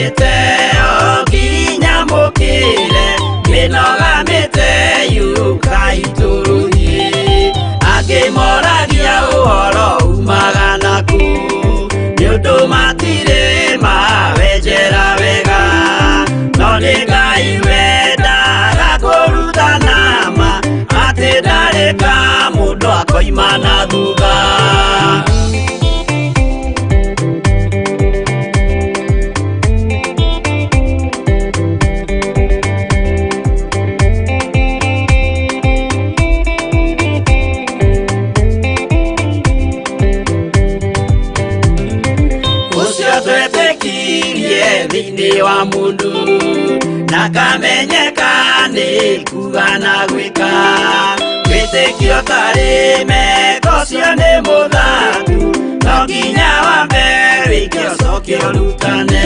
mĩte o nginya mũkĩre mĩnoga mĩte yũkai tũrũthiĩ angĩ moragia ũhoro umaga naku nĩ ũndũ matirĩ mawenjera wega no nĩ Ngai wendaga kũrutana ma atĩ ndarĩ ka mũndũ akoima na thutha. Ũcio twetĩkirie thĩinĩ wa mũndũ na kamenyeka nĩ kuga na gwĩka wĩtĩkio tarĩ meko ũcio nĩ mũthatu no nginya wambe wĩke ũcoke ũrutane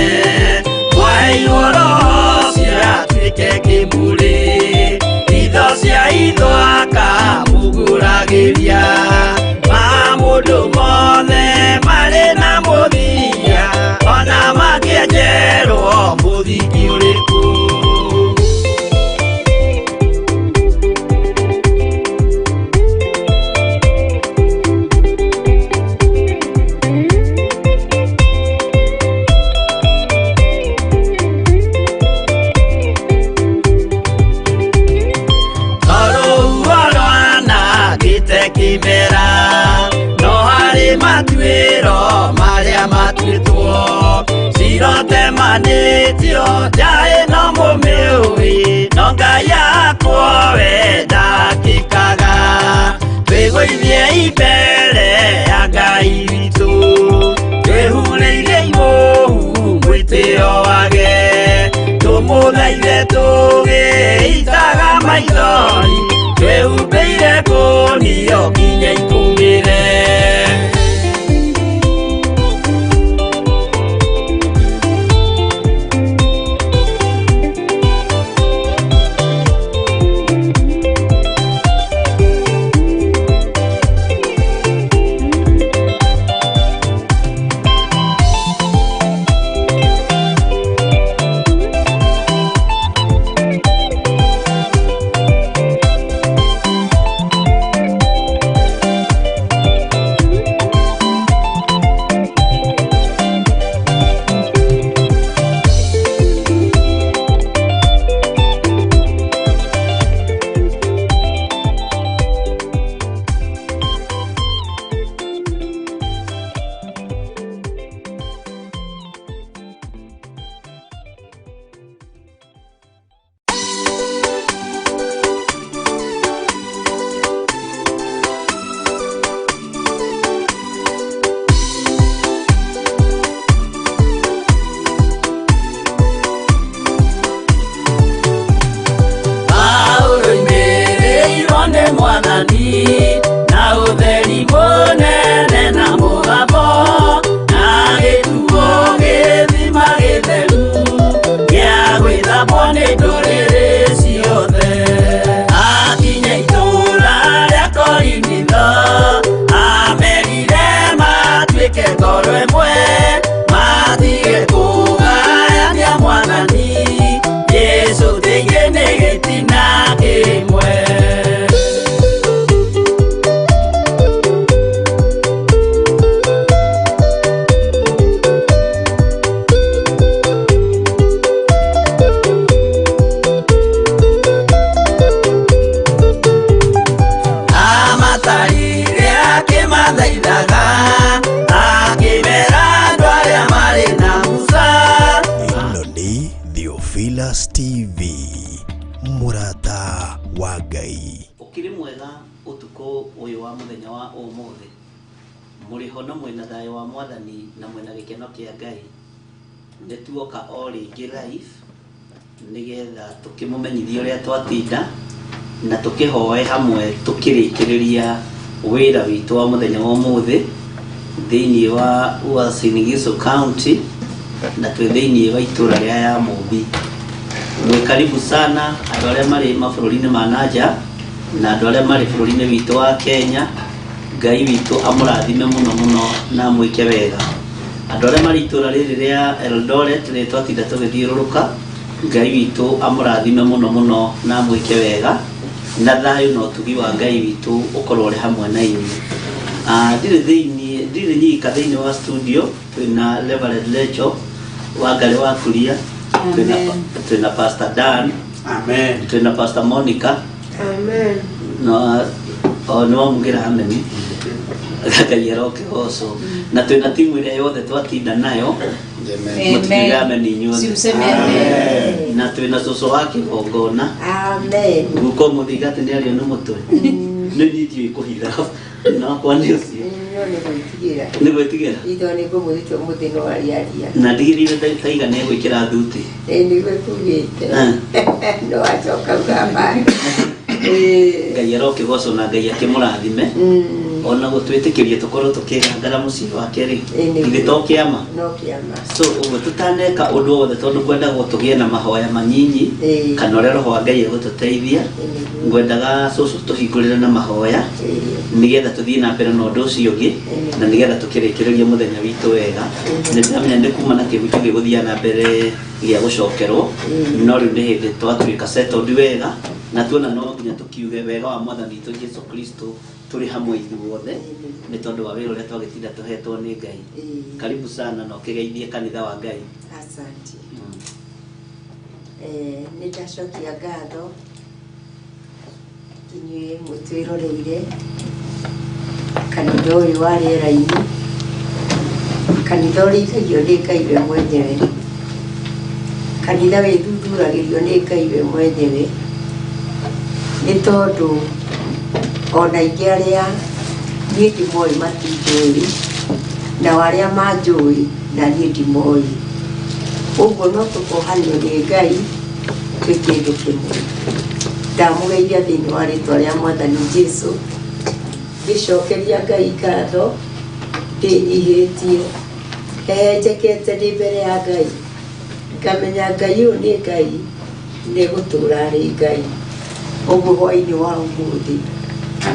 mwaheirwo roho ũcio atuĩke kĩmũrĩ itho cia itho akamũgũragĩria ma mũndũ mothe marĩ na mũthia ona mangĩenjerwo mũthingi ũrĩkũ. Tondũ rwanangĩte kĩmera no harĩ matuĩro marĩa matuĩtwo cirotemanĩtio njaĩ no mũmĩũĩ no Ngai akwo we ndakĩkaga twĩgũithie mbere ya Ngai witũ twĩhurĩire imũhu mwĩtĩo wage tũmũthaithe tũgĩitaga maithori twĩhumbĩire kũnio nginya ikũmĩre. Paulo oimĩrĩirwo nĩ Mwathani na ũtheri mũnene na mũgambo na gĩtuo gĩthima gĩtheru gĩa gwĩthambwo nĩ ndũrĩrĩ ciothe. Akinya itũũra rĩa Korinitho amerire matuĩke ngoro ĩmwe matige kũgayania Mwathani Jesũ thĩinĩ nĩ gĩtina kĩmwe. Amatarire akĩmathaithaga akĩmera andũ arĩa marĩ na Musa. Ĩno nĩ Theophilus TV, mũrata wa Ngai. Ũkĩrĩ mwega ũtukũ ũyũ wa mũthenya wa ũmũthĩ mũrĩ ho na mwĩna thayũ wa Mwathani na mwĩna gĩkeno kĩa Ngai. Nĩ tuoka o rĩngĩ live nĩgetha tũkĩmũmenyithie ũrĩa twatinda na tũkĩhoe hamwe tũkĩrĩkĩrĩria wĩra witũ wa mũthenya wa ũmũthĩ thĩinĩ wa Uasin Gishu County na twĩ thĩinĩ wa itũra rĩa Yamũmbi. Mwĩ karibu sana andũ arĩa marĩ mabũrũri-inĩ ma nanja na andũ arĩa marĩ bũrũri-inĩ witũ wa Kenya. Ngai witũ amũrathime mũno mũno na amwĩke wega. Andũ arĩa marĩ itũra rĩrĩ rĩa Eldoret rĩ twatinda tũgĩthiũrũrũka, Ngai witũ amũrathime mũno mũno na amwĩke wega, na thayũ na ũtugi wa Ngai witũ ũkorwo ũrĩ hamwe na inyuĩ. Ndirĩ thĩinĩ, ndirĩ nyika thĩinĩ wa studio, twĩna Reverend Rachel Wangarĩ wa Kuria, twĩna, Amen. twĩna Pastor Dan, Amen. twĩna Pastor Monica. Amen. No o nĩ wamugĩra ameni. Ngai arokĩgocwo. Na twĩna timu ĩrĩa yothe twatinda nayo. Mũtikiuge ameni inyuothe. Si useme amen. Na twĩna cũcũ wa kĩgongona. Amen. Guka ũmũthinga atĩ nĩ ario nĩ mũtwe. Nĩ niĩ ndiũĩ kũhitha. Thĩna wakwa nĩ ũcio. No nĩ gwĩtigĩra. Nĩ gwĩtigĩra. Itho nĩ ngũmũthĩte ũmũthĩ no ariaria. Na ndigĩrĩire ndagĩka nĩ egwĩkĩra thuti. Ĩ nĩguo kugĩte. No acoka uga Ngai arokĩgocwo na Ngai akĩmũrathime. Ona gũtwĩtĩkĩria tũkorwo tũkĩgangara mũciĩ wake rĩ. Ĩ, nĩguo. Githĩ to kĩama? No kĩama. So ũguo tũtaneka ũndũ o wothe tondũ ngwendagwo tũgĩe na mahoya manyinyi Ĩĩ. kana ũrĩa roho wa Ngai egũtũteithia. Ĩ, nĩguo. Ngwendaga cũcũ tũhingũrĩre na mahoya Ĩĩ. nĩgetha tũthiĩ na mbere na ũndũ ũcio ũngĩ na nĩgetha tũkĩrĩkĩrĩrie mũthenya witũ wega. Nĩ ndĩramenya nĩ kuma na kĩhunjio gĩgũthiĩ na mbere gĩa gũcokerwo, no rĩu nĩ hĩndĩ twatuĩka settled wega na tuona no nginya tũkiuge wega wa Mwathani witũ Jesu Kristo tũrĩ hamwe ithuothe nĩ tondũ wa wĩra ũrĩa twagĩtinda tũhetwo nĩ Ngai. Ĩĩ. Karibu sana na ũkĩgeithie kanitha wa Ngai. Asante. Nĩ ndacokia ngatho inyuĩ mũtwĩroreire kanitha ũyũ wa rĩera-inĩ, kanitha ũrĩithagio nĩ Ngai we mwenyewe, kanitha wĩthuthuragĩrio nĩ Ngai we mwenyewe, nĩ tondũ ona aingĩ arĩa niĩ ndimoĩ matinjũĩ, nao arĩa manjũĩ na niĩ ndimoĩ. Ũguo no tũkohanio nĩ Ngai twĩ kĩndũ kĩmwe. Ndamũgeithia thĩinĩ wa rĩtwa rĩa Mwathani Jesu, ngĩcokeria Ngai ngatho, ndĩnyihĩtie, hehenjekete ndĩ mbere ya Ngai, ngamenya Ngai ũyũ nĩ Ngai, nĩ gũtũũra arĩ Ngai. Ũguo hwaĩ-inĩ wa ũmũthĩ,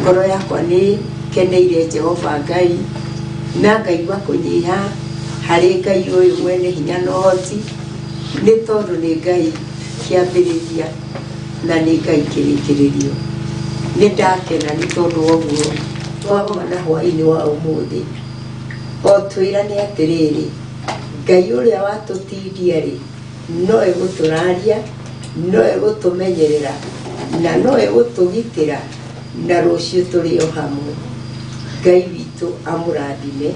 ngoro yakwa nĩ keneire Jehova Ngai, na ngaigua kũnyiha harĩ Ngai ũyũ mwene hinya na ũhoti, nĩ tondũ nĩ Ngai kĩambĩrĩria na nĩ Ngai kĩrĩkĩrĩrio. Nĩ ndakena nĩ tondũ wa ũguo twagomana hwaĩ-inĩ wa ũmũthĩ. O twĩrane atĩrĩrĩ, Ngai ũrĩa watũtindia rĩ, no egũtũraria, no egũtũmenyerera, na no egũtũgitĩra, na rũciũ tũrĩ o hamwe. Ngai witũ amũrathime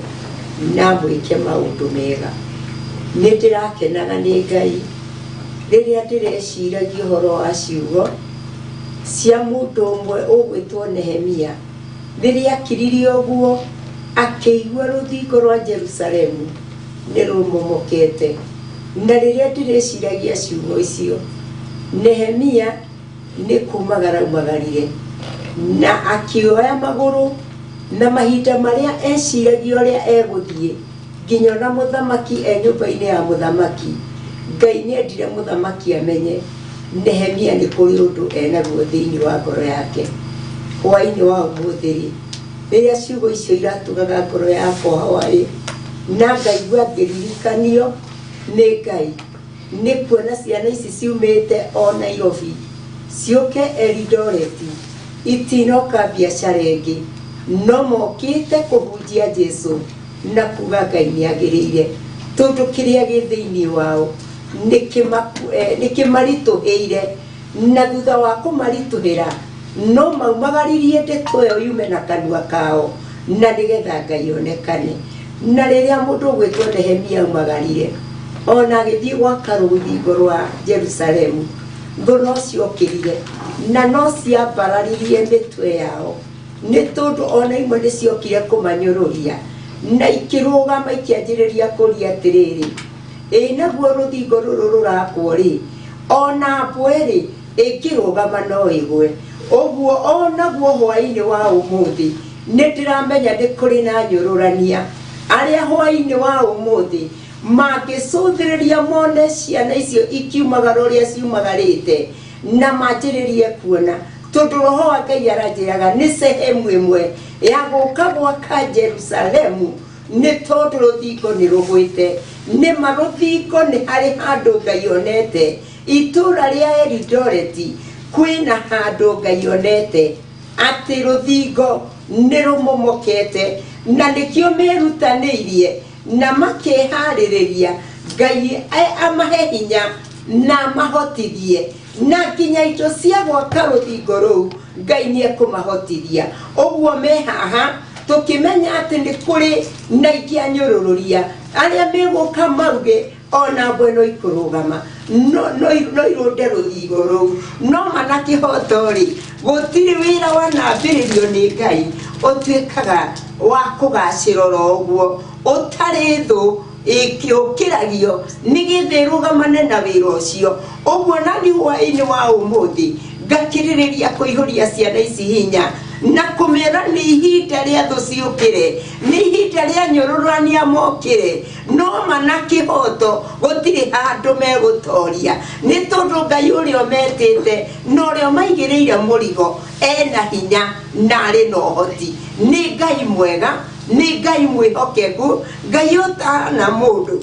na amwĩke maũndũ mega. Nĩ ndĩrakenaga nĩ Ngai rĩrĩa ndĩreciragia ũhoro wa ciugo cia mũndũ ũmwe ũgwĩtwo Nehemia. Rĩrĩa akiririe ũguo akĩigua rũthingo rwa Jerusalemu nĩ rũmomokete. Na rĩrĩa ndĩreciragia ciugo icio, Nehemia nĩ kumagara aumagarire na akĩoya magũrũ, na mahinda marĩa eciragia ũrĩa egũthiĩ nginya ona mũthamaki e nyũmba-inĩ ya mũthamaki. Ngai nĩ endire mũthamaki amenye Nehemia nĩ kũrĩ ũndũ enaguo thĩinĩ wa ngoro yake. Hwaĩ-inĩ wa ũmũthĩ rĩ, rĩrĩa ciugo icio iratugaga ngoro yakwa hwaĩ, na ngaigua ngĩririkanio nĩ Ngai nĩ kuona ciana ici ciumĩte o Nairobi ciũke Eldoret, itinoka biacara ĩngĩ, no mokĩte kũhunjia Jesu na kuga Ngai nĩ agĩrĩire, tondũ kĩrĩa gĩ thĩinĩ wao nĩ kĩmaritũhĩire, na thutha wa kũmaritũhĩra no maumagaririe ndeto ĩyo yume na kanua kao, na nĩgetha Ngai onekane. Na rĩrĩa mũndũ ũgwĩtwo Nehemia aumagarire ona agĩthiĩ gwaka rũthingo rwa Jerusalemu, thũ no ciokĩrire na no ciambararirie mĩtwe yao, nĩ tondũ ona imwe nĩ ciokire kũmanyũrũria na ikĩrũgama ikĩanjĩrĩria kũria atĩrĩrĩ, ĩ naguo rũthingo rũrũ rũrakwo rĩ, ona mbwe rĩ ĩngĩrũgama no ĩgwe. Ũguo onaguo hwaĩ-inĩ wa ũmũthĩ nĩ ndĩramenya nĩ kũrĩ na nyũrũrania arĩa hwaĩ-inĩ wa ũmũthĩ mangĩcũthĩrĩria mone ciana icio ikiumagara ũrĩa ciumagarĩte na manjĩrĩrie kuona, tondũ roho wa Ngai aranjĩraga nĩ sehemu ĩmwe ya gũka gwaka Jerusalemu. Nĩ tondũ rũthingo nĩ rũgwĩte. Nĩma rũthingo nĩ harĩ handũ Ngai onete. Itũra rĩa Eldoret kwĩna handũ Ngai onete atĩ rũthingo nĩ rũmomokete, na nĩkĩo merutanĩirie na makeharĩrĩria Ngai amahe hinya na amahotithie, na nginya indo cia gwaka rũthingo rũu Ngai nĩ ekũmahotithia. Ũguo me haha tũkĩmenya atĩ nĩ kũrĩ na ingĩ anyũrũrũria arĩa megũka mauge ona mbwe no ikũrũgama no no no irũnde rũthingo rũu, no mana kĩhoto rĩ, gũtirĩ wĩra wanambĩrĩrio nĩ Ngai ũtuĩkaga wa kũgacĩra oro ũguo ũtarĩ thũ ĩkĩũkĩragio nĩgetha ĩrũgamane na wĩra ũcio. Ũguo na nĩ hwaĩ-inĩ wa ũmũthĩ ngakĩrĩrĩria kũihũria ciana ici hinya na kũmera nĩ ihinda rĩa thũ ciũkĩre, nĩ ihinda rĩa nyũrũrania mokĩre, no mana kĩhoto gũtirĩ handũ megũtoria, nĩ tondũ Ngai ũrĩa ũmetĩte na ũrĩa ũmaigĩrĩire mũrigo ena hinya na arĩ na ũhoti. Nĩ Ngai mwega, nĩ Ngai mwĩhokeku, Ngai ũtahana mũndũ.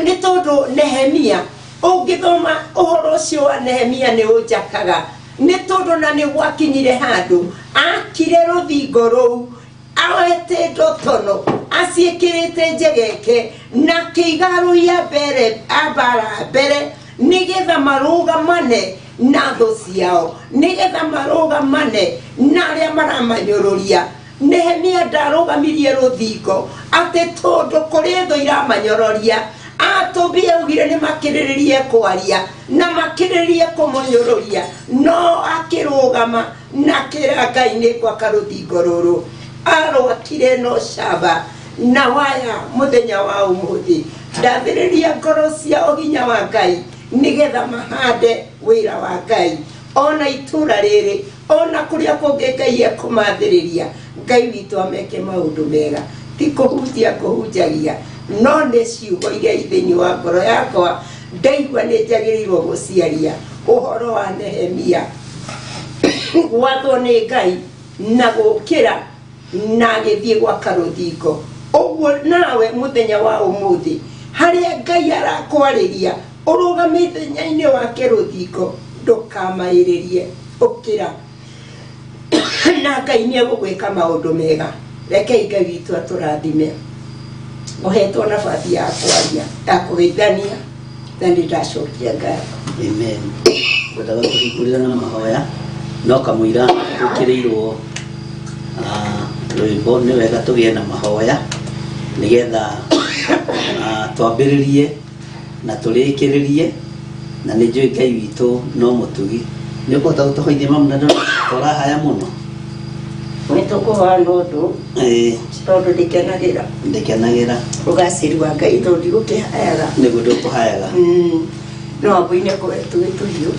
Nĩ tondũ Nehemia, ũngĩthoma ũhoro ũcio wa Nehemia nĩ ũnjakaga, nĩ tondũ na nĩ gwakinyire handũ akire rũthingo rũu aoete ndotono aciĩkĩrĩte njegeke na akĩiga arũi a mbere a mbara mbere nĩgetha marũgamane na thũ ciao, nĩgetha marũgamane na arĩa maramanyũrũria. Nehemia ndarũgamirie rũthingo atĩ tondũ kũrĩ thũ iramanyororia. Atũmbia augire nĩ makĩrĩrĩrie kwaria na makĩrĩrĩrie kũmũnyũrũria, no akĩrũgama na akĩra Ngai nĩ ngwaka rũthingo rũrũ. Arwakire no camba na waya. Mũthenya wa ũmũthĩ ndathĩrĩria ngoro ciao hinya wa Ngai nĩgetha mahande wĩra wa Ngai ona itũra rĩrĩ ona kũrĩa kũngĩ Ngai ekũmathĩrĩria. Ngai witũ ameke maũndũ mega. Ti kũhunjia kũhunjagia, no nĩ ciugo iria i thĩinĩ wa ngoro yakwa ndaigua nĩ njagĩrĩirwo gũciaria. Ũhoro wa Nehemia gwathwo nĩ Ngai na gũkĩra na agĩthiĩ gwaka rũthingo. Ũguo nawe mũthenya wa ũmũthĩ harĩa Ngai arakwarĩria ũrũgamĩte nya-inĩ wake rũthingo, ndũkamaĩrĩrie, ũkĩra na Ngai nĩ egũgwĩka maũndũ mega. Rekei Ngai witũ atũrathime. Ũhetwo nabathi ya kwaria, ya kũgeithania, na nĩ ndacokia ngatho. Amen. Ngwendaga kũhingũrĩra na mahoya, no kamũira twĩkĩrĩirwo rwĩmbo, nĩ wega tũgĩe na mahoya nĩgetha twambĩrĩrie na tũrĩkĩrĩrie, na nĩ njũĩ Ngai witũ no mũtugi. Nĩ ũkũhota gũtũhoithia mamu, na ndona tũrahaya mũno? Nĩ tũkũhoya na ũndũ tondũ ndĩkenagĩra. Ndĩkenagĩra. Ũgacĩru wa Ngai, tondũ ndigũkĩhayaga. Nĩguo ndũkũhayaga. No Wambũi nĩ akoretwo wĩ tũhiũ.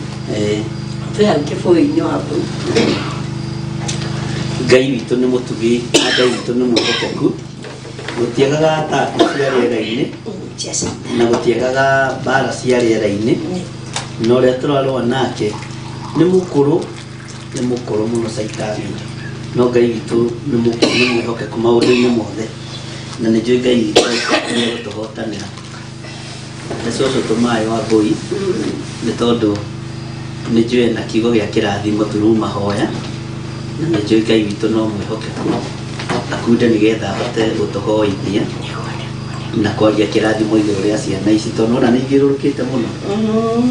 Twĩ hau kĩbũyũ-inĩ, Wambũi. Ngai witũ nĩ mũtugi na Ngai witũ nĩ mwĩhokeku. Gũtiagaga ataku cia rĩera-inĩ na gũtiagaga mbara cia rĩera-inĩ, na ũrĩa tũrarũa nake nĩ mũkũrũ, nĩ mũkũrũ mũno caitani, no Ngai witũ nĩ nĩ mwĩhokeku maũndũ-inĩ mothe, na nĩ njũĩ Ngai witũ nĩ egũtũhotanĩra. Nĩ cũcũ tũmaĩ wa mbũi, nĩ tondũ nĩ njũĩ na kiugo gĩa kĩrathimo through mahoya, na nĩ njũĩ Ngai witũ no mwĩhokeku akunde nĩgetha ahote gũtũhoithia na kwaria kĩrathimo igũrũ rĩa ciana ici, tondũ ona nĩ ithiũrũrũkĩte mũno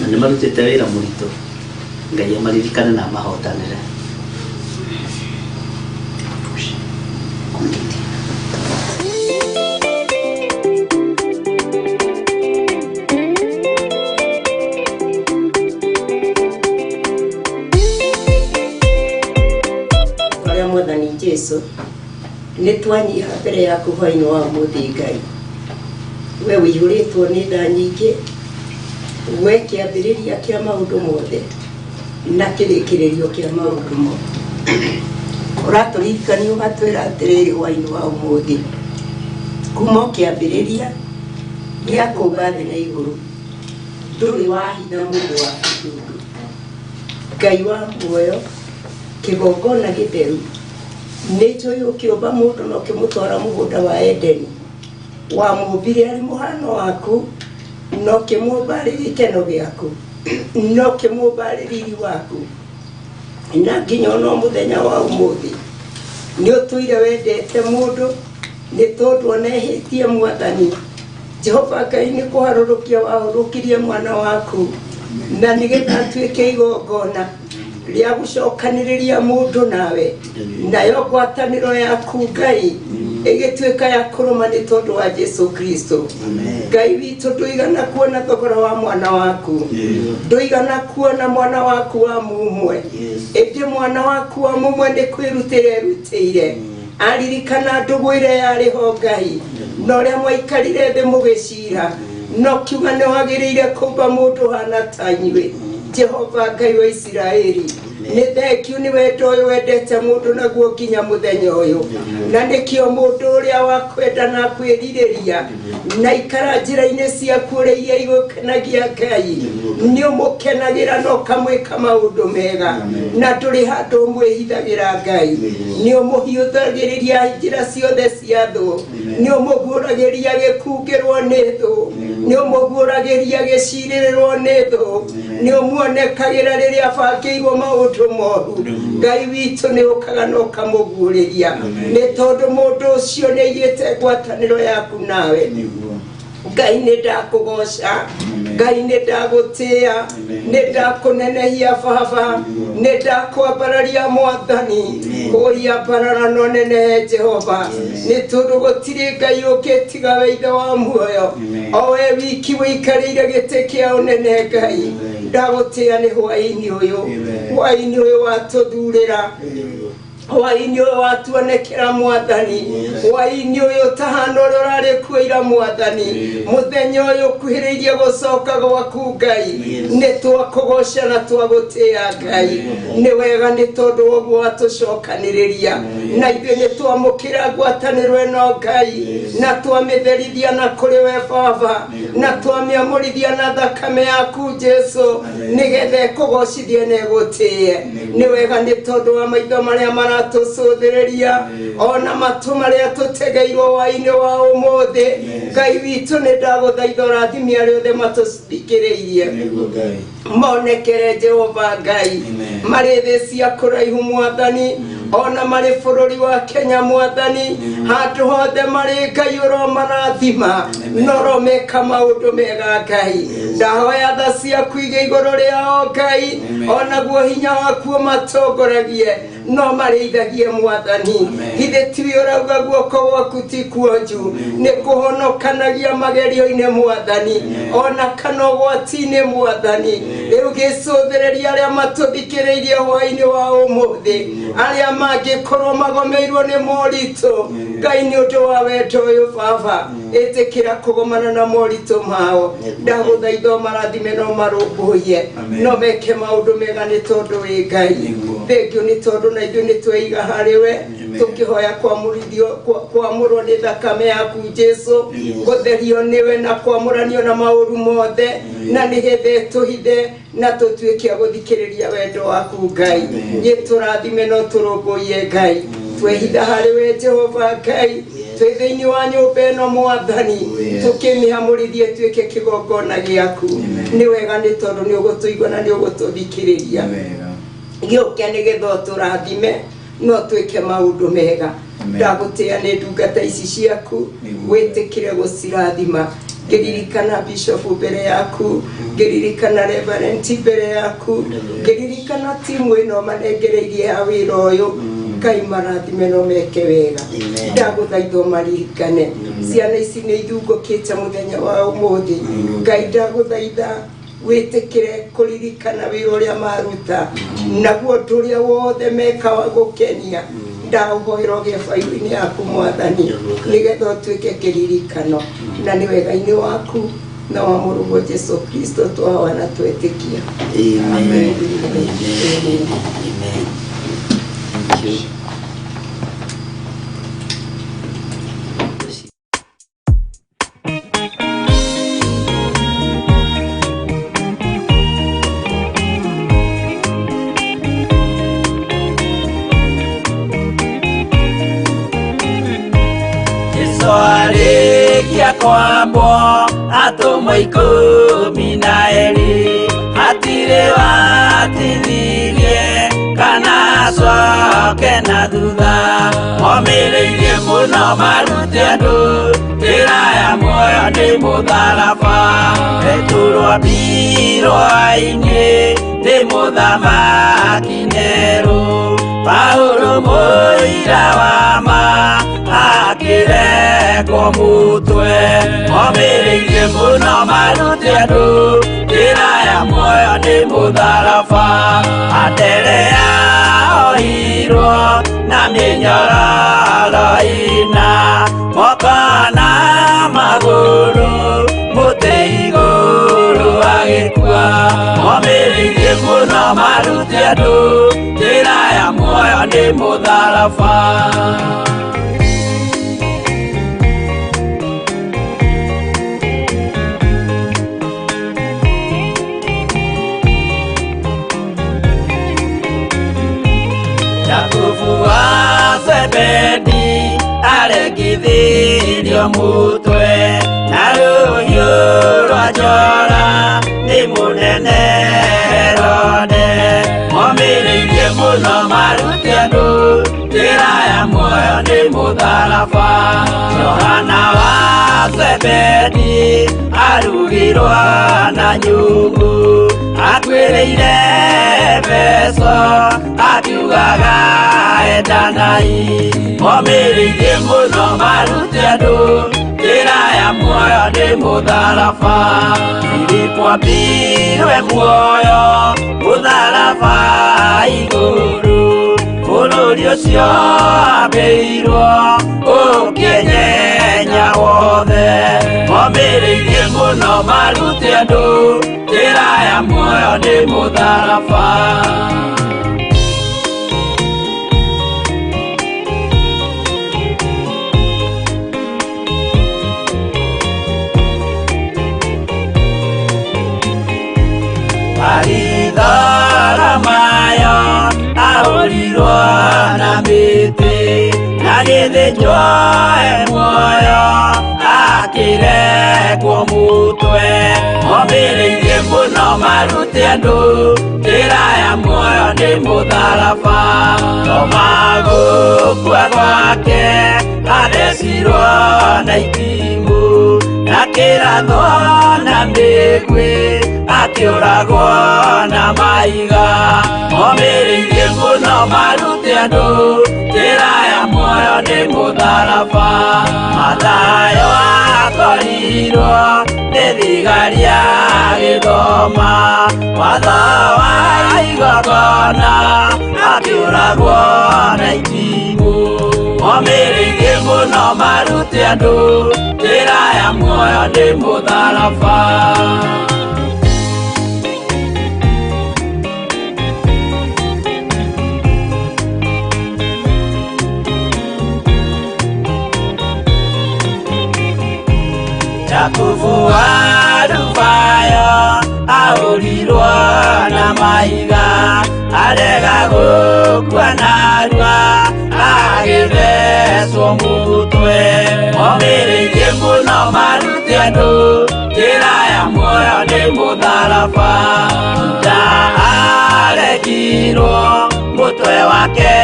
na nĩ marutĩte wĩra mũritũ. Ngai amaririkane na amahotanĩre. Ũrĩa Mwathani Jesu, nĩ twanyiha mbere yaku hwainĩ wa ũmũthĩ. Ngai, we ũihũrĩtwo nĩ tha nyingĩ, we kĩambĩrĩria kĩa maũndũ mothe na kĩrĩkĩrĩrio kĩa maũndũ mothe, ũratũririkania ũgatwĩra atĩrĩrĩ hwainĩ wa ũmũthĩ, kuma o kĩambĩrĩria gĩa kũmba thĩ na igũrũ ndũrĩ wahitha mũndũ wa ndundu. Ngai wa muoyo, kĩgongona gĩtheru. Nĩ njũĩ ũkĩũmba mũndũ na ũkĩmũtwara mũgũnda wa Edeni, wamũmbire arĩ mũhano waku na ũkĩmũmba arĩ gĩkeno gĩaku na ũkĩmũmba arĩ riri waku, na nginya ona mũthenya wa ũmũthĩ nĩ ũtũire wendete mũndũ nĩ tondũ ona ehĩtie Mwathani Jehova Ngai nĩ kũharũrũkia wahũrũkirie mwana waku na nĩgetha atuĩke igongona rĩa gũcokanĩrĩria mũndũ nawe, nayo ngwatanĩro yaku Ngai ĩgĩtuĩka ya kũrũma nĩ tondũ wa Jesu Kristo. Ngai witũ, ndũigana kuona thogora wa mwana waku, ndũigana kuona mwana waku wa mumwe, ĩndĩ mwana waku wa mumwe nĩ kwĩrutĩra erutĩire aririkana ndũgũ ĩrĩa yarĩ ho Ngai na ũrĩa mwaikarire thĩ mũgĩcira, no kiuga nĩ wagĩrĩire kũmba mũndũ hana ta inyuĩ. Jehova Ngai wa Isiraeli, nĩ thengiũ nĩ wendo ũyũ wendete mũndũ naguo nginya mũthenya ũyũ, na nĩkĩo mũndũ ũrĩa wakwenda na kwĩrirĩria na ikara njĩra-inĩ ciaku ũrĩa iria igũkenagia Ngai, nĩ ũmũkenagĩra na ũkamwĩka maũndũ mega, na ndũrĩ handũ ũmwĩhithagĩra Ngai. Nĩ ũmũhiũthagĩrĩria njĩra ciothe cia thũ, nĩ ũmũguũragĩria gĩkungĩrwo nĩ thũ, nĩ ũmũguũragĩria gĩcirĩrĩrwo nĩ thũ, nĩ ũmuonekagĩra rĩrĩa abangĩirwo maũndũ moru. Ngai witũ, nĩ ũkaga na ũkamũguũrĩria nĩ tondũ mũndũ ũcio nĩ aigĩte ngwatanĩro yaku nawe. Ngai, nĩ ndakũgoca. Ngai, nĩ ndagũtĩĩa, nĩ ndakũnenehia. Baba, nĩ ndakwambararia. Mwathani, kũria mbarara no nenehe Jehova, nĩ tondũ gũtirĩ Ngai ũngĩ tiga we, Ithe wa muoyo, o we wiki wĩikarĩire gĩtĩ kĩa ũnene. Ngai, ndagũtĩĩa nĩ hwaĩ-inĩ ũyũ, hwaĩ-inĩ ũyũ watũthurĩra, hwaĩ-inĩ ũyũ watuonekera. Mwathani, hwaĩ-inĩ ũyũ ũtahana ũrĩa ũrarĩ kuo ira. Mwathani, mũthenya ũyũ ũkuhĩrĩirie gũcoka gwaku. Ngai, nĩ twakũgoca na twagũtĩĩa. Ngai, nĩ wega nĩ tondũ ũguo watũcokanĩrĩria na ithuĩ nĩ twamũkĩra ngwatanĩro ĩno, Ngai, na twamĩtherithia na kũrĩ we Baba, na twamĩamũrithia na thakame yaku Jesu, nĩgetha ĩkũgocithie na ĩgũtĩe. Nĩ wega nĩ tondũ wa maitho marĩa maratũcũthĩrĩria ona matũ marĩa tũtegeirwo hwaĩ-inĩ wa ũmũthĩ. Ngai witũ, nĩ ndagũthaitha ũrathime arĩa othe matũthikĩrĩirie, monekere Jehova Ngai marĩ thĩ cia kũraihu, Mwathani, ona marĩ bũrũri wa Kenya. Mwathani, handũ hothe marĩ, Ngai, ũromarathima na ũromeka maũndũ mega. Ngai, ndahoya tha ciaku igĩ igũrũ rĩao. Ngai, onaguo hinya waku ũmatongoragie no marĩithagie. Mwathani, githĩ tiwe ũrauga guoko gwaku ti kuonju nĩ kũhonokanagia magerio-inĩ, Mwathani, ona kana ũgwati-inĩ? Mwathani, rĩu gĩcũthĩrĩria arĩa matũthikĩrĩirie hwaĩ-inĩ wa ũmũthĩ, arĩa mangĩkorwo magomeirwo nĩ moritũ. Ngai, nĩ ũndũ wa wendo ũyũ, Baba, ĩtĩkĩra kũgomana na moritũ mao. Ndagũthaitha ũmarathime no marũmbũiye no meke maũndũ mega nĩ tondũ wĩ Ngai. Thengiũ nĩ tondũ na ithuĩ nĩ tweiga harĩ we, tũkĩhoya kwamũrithio, kwamũrwo nĩ thakame yaku Jesu, gũtherio nĩwe na kwamũranio na maũru mothe, na nĩgetha tũhithe na tũtuĩke a gũthikĩrĩria wendo waku. Ngai, gĩtũrathime no tũrũmbũiye. Ngai, twehitha harĩ we Jehova Ngai, twĩ thĩinĩ wa nyũmba ĩno. Mwathani, tũkĩmĩhamũrithie tuĩke kĩgongona gĩaku. Nĩ wega nĩ tondũ nĩ ũgũtũigua na nĩ ũgũtũthikĩrĩria. Gĩũke nĩgetha ũtũrathime no twĩke maũndũ mega. Ndagũtĩĩa nĩ ndungata ici ciaku, wĩtĩkĩre gũcirathima. Ngĩririkana bishop mbere yaku, ngĩririkana reverend mbere yaku, ngĩririkana timu ĩno manengereirie ya wĩra ũyũ. Ngai, marathime no meke wega. Ndagũthaitha ũmaririkane. Ciana ici nĩ ithungũkĩte mũthenya wa ũmũthĩ. Ngai, ndagũthaitha wĩtĩkĩre kũririkana wĩra ũrĩa maruta, naguo ũndũ ũrĩa wothe meka wa gũkenia, ndaũhoera ũgĩe bairo-inĩ yaku, Mwathani, nĩgetha ũtuĩke kĩririkano. Na nĩ wega-inĩ waku na wa mũrũguo Jesu Kristo twahoya na twetĩkia. Amen. Amen. Amen. Thank you. Kwambwo atũmwo 12 hatirĩ watithirie kana acoke na thutha omĩrĩirie mũno marute andũ njĩra ya muoyo nĩ mũtharaba Petero ambirwo ainĩ nĩ mũthamaki Nero Paulo mũira wa ma akĩrekwo mũtwe omĩrĩirie mũno marute andũ njĩra ya muoyo nĩ mũtharaba Anderea ohirwo na mĩnyororo ĩna moko na magũrũ mũtĩ igũrũ agĩkua omĩrĩirie mũno marute andũ njĩra ya muoyo nĩ mũtharaba. Jakubu wa Zebedi aregithirio mutwe na rũhiũ rwa njora nĩ mũnene Herode omĩrĩirie mũno marute andũ njĩra ya muoyo nĩ mũtharaba Johana wa Zebedi arugirwo na nyungu akuĩrĩire Efeso akiugaga endanai omĩrĩirie mũno marute andũ njĩra ya muoyo nĩ mũtharaba Filipo ambirwe muoyo mũtharaba igũrũ bũrũri ũcio ambĩirwo ũkĩnyenya wothe omĩrĩirie mũno marute andũ njĩra ya muoyo nĩ mũtharaba. Baritholomayo ahũrirwo na mĩtĩ agĩthĩnjwo e muoyo akĩrekwo mũtwe omĩrĩirie mũno marute andũ njĩra ya muoyo nĩ mũtharaba Toma gũkua gwake athecirwo na itimũ akĩrathwo na mĩguĩ akĩũragwo na mahiga omĩrĩirie mũno marute andũ njĩra ya muoyo nĩ mũtharaba Mathayo akorirwo nĩ thigari agĩthoma watho wa igongona akĩũragwo na itimũ omĩrĩirie mũno marute andũ njĩra ya muoyo nĩ mũtharaba. Jakubu wa Alufayo ahũrirwo na mahiga arega gũkua narua agĩthecwo mũtwe omĩrĩirie mũno marute andũ njĩra ya muoyo nĩ mũtharaba Juda aregirwo mũtwe wake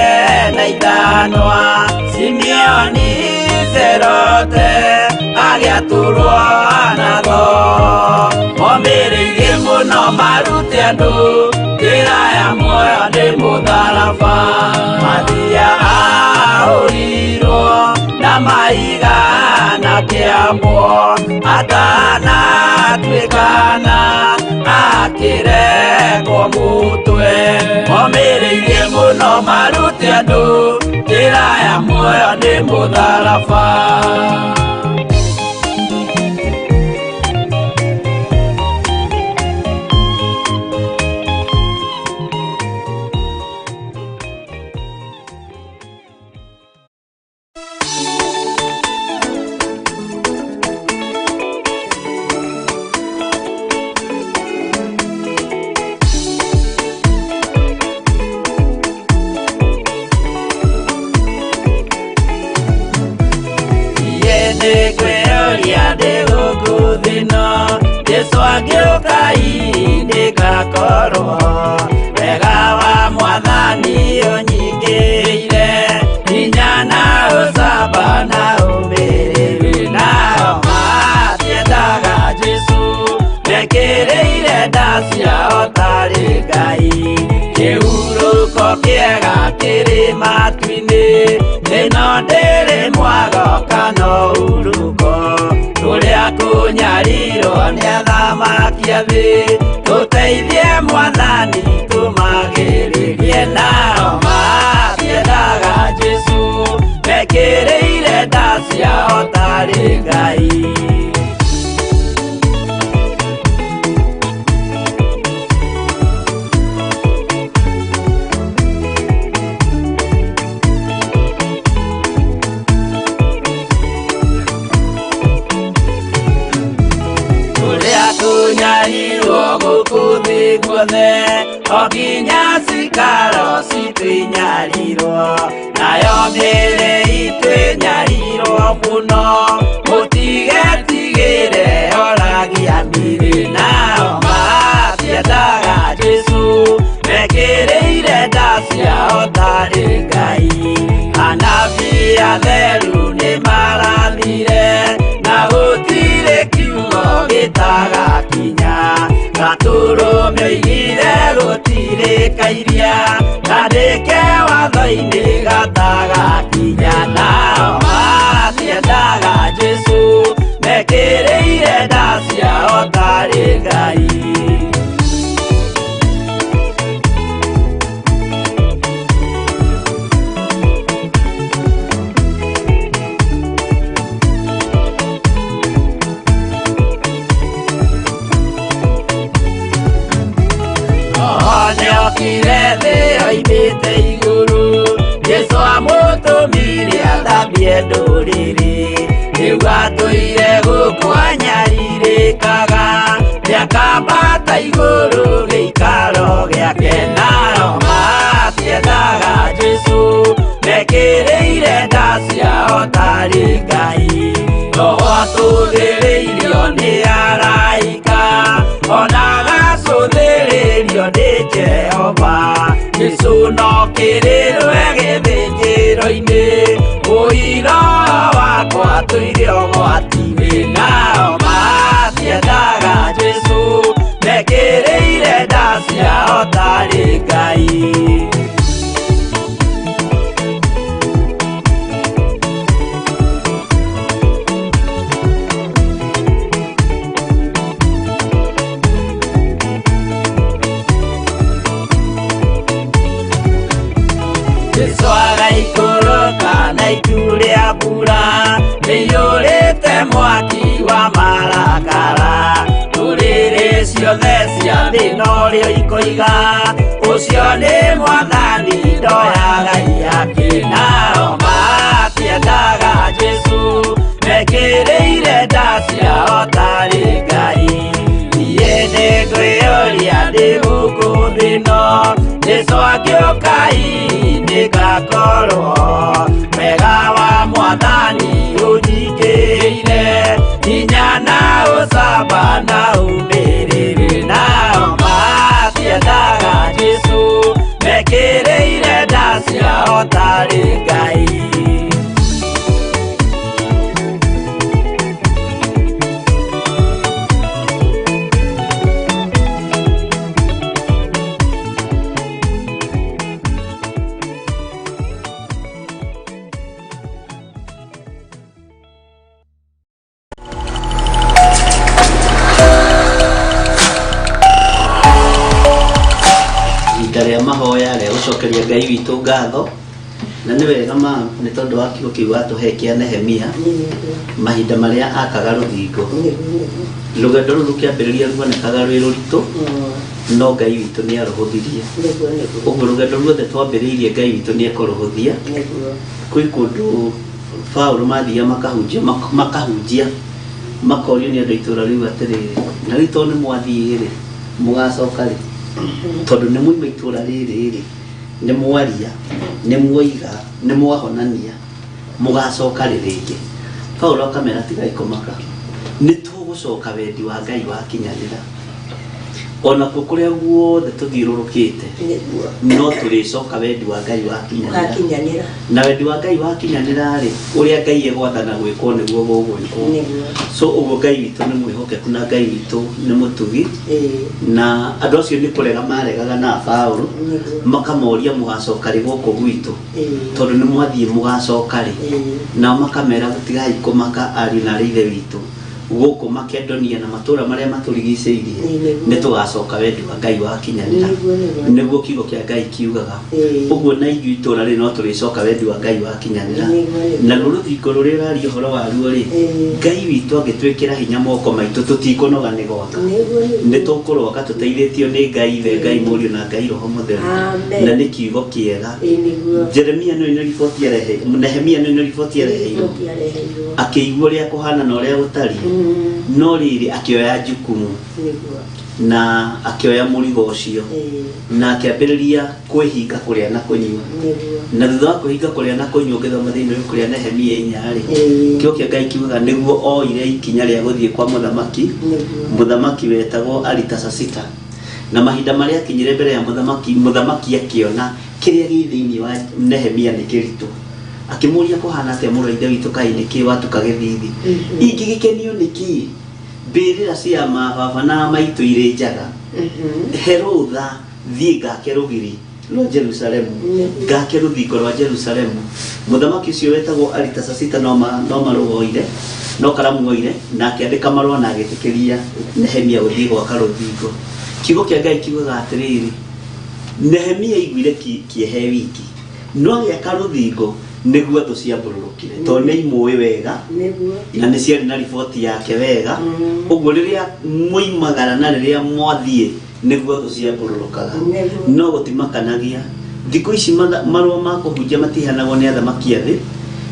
na ithanwa Simeoni Zerote agĩatũrwo na thoo omĩrĩirie mũno marute andũ njĩra ya muoyo nĩ mũtharaba Mathia ahũrirwo na mahiga na kĩambwo atanatuĩkana akĩrekwo mũtwe omĩrĩirie mũno marute andũ njĩra ya muoyo nĩ mũtharaba. kĩega kĩrĩ matu-inĩ ĩno ndĩrĩ mwago kana ũhurũko tũrĩa kũnyarirwo nĩ athamaki a thĩ tũteithie mwathani tũmagĩrĩrie nao matiendaga Jesũ mekĩrĩire nda ciao tarĩ Ngai. Tũrĩa tũnyarirwo gũkũ thĩ guothe o nginya cikaro citũ inyarirwo nayo mĩĩrĩ itũ ĩnyarirwo mũno mũtigetigĩre oragia mĩrĩ nao matiendaga Jesũ mekĩrĩire nda ciao tarĩ Ngai. Anabii atheru nĩmarathire na gũtirĩ kiugo gĩtagakinya gatũrũme oigire gũtirĩ kairia kandĩke watho-inĩ gatagakinya nao matiendaga Jesũ mekĩrĩire nda ciao tarĩ Ngai. Nĩokire thĩ oimĩte igũrũ Jesũ amũtũmire athambie ndũrĩrĩ rĩu atũire gũkũ anyarirĩkaga nĩakambata igũrũ gĩikaro gĩake nao matiendaga Jesũ mekĩrĩire nda ciao tarĩ Ngai. Roho atũthĩrĩirio nĩ araika ona agacũthĩrĩrio nĩ Jehova Jesũ no kĩrĩrwe gĩthĩnjĩro-inĩ ũira wakwa tũire ũgwati-inĩ nao matiendaga Jesũ mekĩrĩire nda ciao tarĩ Ngai. Jesũ agaikũrũka na itu rĩa mbura rĩiyũrĩte mwaki wa marakara ndũrĩrĩ ciothe cia thĩ norĩo ikoiga ũcio nĩ mwathani ndoyaga iyake nao matiendaga Jesũ mekĩrĩire nda ciao tarĩ Ngai. Niĩ nĩngwĩyũria ndĩ gũkũ thĩ ĩno Jesũ angĩũka hihi nĩngakorwo wega wa mwathani ũnyingĩrĩire hinya na ũcamba na ũmĩrĩru nao matiendaga Jesũ mekĩrĩire nda ciao tarĩ Ngai. Ihinda rĩa mahoya rĩa gũcokeria Ngai witũ ngatho na nĩ wega ma nĩ tondũ wa kiugo kĩu atũhe kĩa Nehemia mahinda marĩa akaga rũthingo rũgendo rũu rũkĩambĩrĩria ruonekaga rwĩ rũritũ no Ngai witũ nĩ arũhũthirie ũguo rũgendo ruothe twambĩrĩirie Ngai witũ nĩ ekũrũhũthia kwĩ kũndũ Paũlũ mathiaga makahunjia makahunjia makorio nĩ andũ a itũũra rĩu atĩrĩrĩ na rĩu tondũ nĩ mwathiĩ rĩ mũgacoka rĩ tondũ nĩ mwauma itũũra rĩrĩ rĩ nĩ mwaria nĩ mwoiga nĩ mwahonania mũgacoka rĩ rĩngĩ Paũlũ akamera tigai kũmaka nĩ tũgũcoka wendi wa Ngai wakinyanĩra. Onakuo kũrĩa guothe tũthiũrũrũkĩte, Nĩguo. no tũrĩcoka wendi wa Ngai wakinyanĩra. Wakinyanĩra. Na wendi wa Ngai wakinyanĩra rĩ, ũrĩa Ngai egwathana gwĩkwo nĩguo gũgwĩkwo. Nĩguo. So ũguo Ngai witũ nĩ mwĩhokeku na Ngai witũ nĩ mũtugi. Na andũ acio nĩ kũrega maregaga na Paũlũ, Nĩguo. makamoria, mũgacoka rĩ gũkũ gwitũ? Tondũ nĩ mwathiĩ, mũgacoka rĩ? Nao makamera, tigai kũmaka, ariũ na arĩ ithe witũ, gũkũ Makedonia na matũũra marĩa matũrigicĩirie, Nĩguo. nĩ tũgacoka wendi wa Ngai wakinyanĩra. Nĩguo, nĩguo. Nĩguo kiugo kĩa Ngai kiugaga. Ũguo na ithuĩ itũũra rĩ, no tũrĩcoka wendi wa Ngai wakinyanĩra. Nĩguo, nĩguo. Naruo rũthingo rũrĩa ũraria ũhoro waruo rĩ, Ngai witũ angĩtwĩkĩra hinya moko maitũ, tũtikũnoga nĩ gwaka. Nĩguo, nĩguo. Nĩ tũkũrwaka tũteithĩtio nĩ Ngai Ithe, Ngai Mũriũ na Ngai Roho Mũtheru. Amen. Na nĩ kiugo kĩega. Nĩguo. Jeremia nĩ nĩ riboti arehe, Nehemia nĩ nĩ riboti areheirwo. Riboti areheirwo. Akĩigua ũrĩa kũhana na ũrĩa gũtariĩ, no rĩrĩ, akĩoya jukumu na akĩoya mũrigo ũcio na akĩambĩrĩria kwĩhinga kũrĩa na kũnyua. Nĩguo. Na thutha wa kwĩhinga kũrĩa na kũnyua, ũngĩthoma thĩinĩ wa ibuku rĩa Nehemia 4 rĩ, kĩo kĩa Ngai kiugaga nĩguo oire ikinya rĩa gũthiĩ kwa mũthamaki. Nĩguo. Mũthamaki wetagwo Aritasasita. Na mahinda marĩa akinyire mbere ya mũthamaki, mũthamaki akĩona kĩrĩa gĩ thĩinĩ wa Nehemia nĩ kĩritũ. Akĩmũria, kũhana atĩa, mũrũ wa ithe witũ? Kaĩ nĩkĩ watuka gĩthithi? Ingĩgĩkenio nĩkĩ mbĩrĩra cia mababa na maitũ irĩ njaga? He rũtha thiĩ ngake rũgiri rwa Jerusalemu, ngake rũthingo rwa Jerusalemu. Mũthamaki ũcio wetagwo Aritasasita no marũa oire, no karamu oire, na akĩandĩka marũa na agĩtĩkĩria Nehemia gũthiĩ gwaka rũthingo. Kiugo kĩa Ngai kiugaga atĩrĩrĩ, Nehemia aiguire kĩehe wiki, no agĩaka rũthingo nĩguo thũ ciambũrũrũkire, tondũ nĩ imũĩ wega. Nĩguo. Na nĩ ciarĩ na riboti yake wega. Ũguo rĩrĩa mwoimagara na rĩrĩa mwathiĩ, nĩguo thũ ciambũrũrũkaga. Nĩguo. No gũtimakanagia thikũ ici marũa ma kũhunjia matiheanagwo nĩ athamaki a thĩ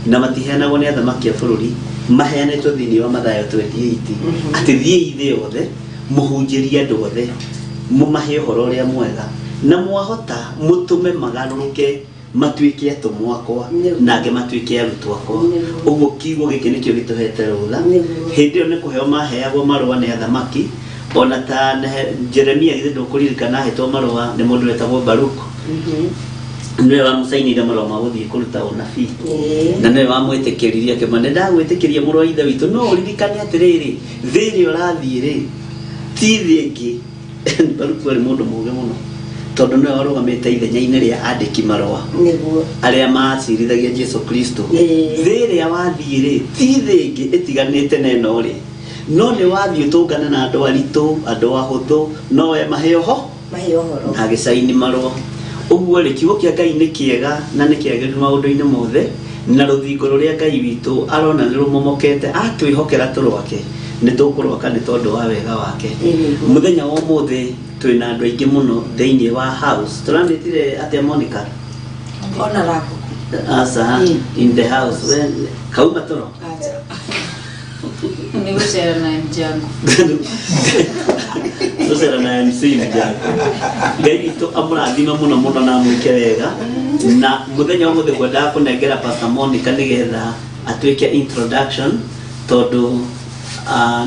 na matiheanagwo nĩ athamaki a bũrũri. Maheanĩtwo thĩinĩ wa Mathayo 28, atĩ thiĩi thĩ yothe, mũhunjĩrie andũ othe, mũmahe ũhoro ũrĩa mwega, na mwahota mũtũme magarũrũke matuĩke atũmwo akwa, Nĩguo. na angĩ matuĩke arutwo akwa. Nĩguo. Ũguo kiugo gĩkĩ nĩkĩo gĩtũhete rũtha. Nĩguo. Hĩndĩ ĩyo nĩ kũheo maheagwo marũa nĩ athamaki, ona ta Jeremia, githĩ ndũkũririkana ahetwo marũa nĩ mũndũ wetagwo Baruku? Nĩwe wamũcainĩire marũa ma gũthiĩ kũruta ũnabii. Na nĩwe wamwĩtĩkĩririe, akĩmwĩra, nĩ ndagwĩtĩkĩria, mũrũ wa ithe witũ, no ũririkane atĩrĩrĩ, thĩ ĩrĩa ũrathiĩ rĩ, ti thĩ ĩngĩ. Baruku arĩ mũndũ mũũgĩ mũno, tondũ nĩwe warũgamĩte ithenya-inĩ rĩa andĩki marũa Nĩguo. arĩa macirithagia Jesu Kristo. Thĩ ĩrĩa wathiĩ rĩ, ti thĩ ĩngĩ ĩtiganĩte na ĩno rĩ, no nĩ wathiĩ ũtũngane na andũ aritũ, andũ ahũthũ, no we mahe ũho Mahe ũhoro. Na agĩcaini marũa. Ũguo rĩ, kiugo kĩa Ngai nĩ kĩega na nĩ kĩagĩrĩru maũndũ-inĩ mothe, na rũthingo rũrĩa Ngai witũ arona nĩ rũmomokete, atwĩhokera tũrwake, nĩ tũkũrwaka nĩ tondũ wa wega wake. Nĩguo. Mũthenya wa ũmũthĩ twĩna andũ aingĩ mũno thĩinĩ wa house. Tũramĩtire atĩa, Monica? Honorable. Asa in the house. We, kauma toro. Acha. Ni gucera na mjango. Tũcera na MC mjango. Ngai witũ amũrathime mũno mũno na amwĩke wega. Na mũthenya wa ũmũthĩ ngwendaga kũnengera Pastor Monica nĩgetha atuĩke introduction, tondũ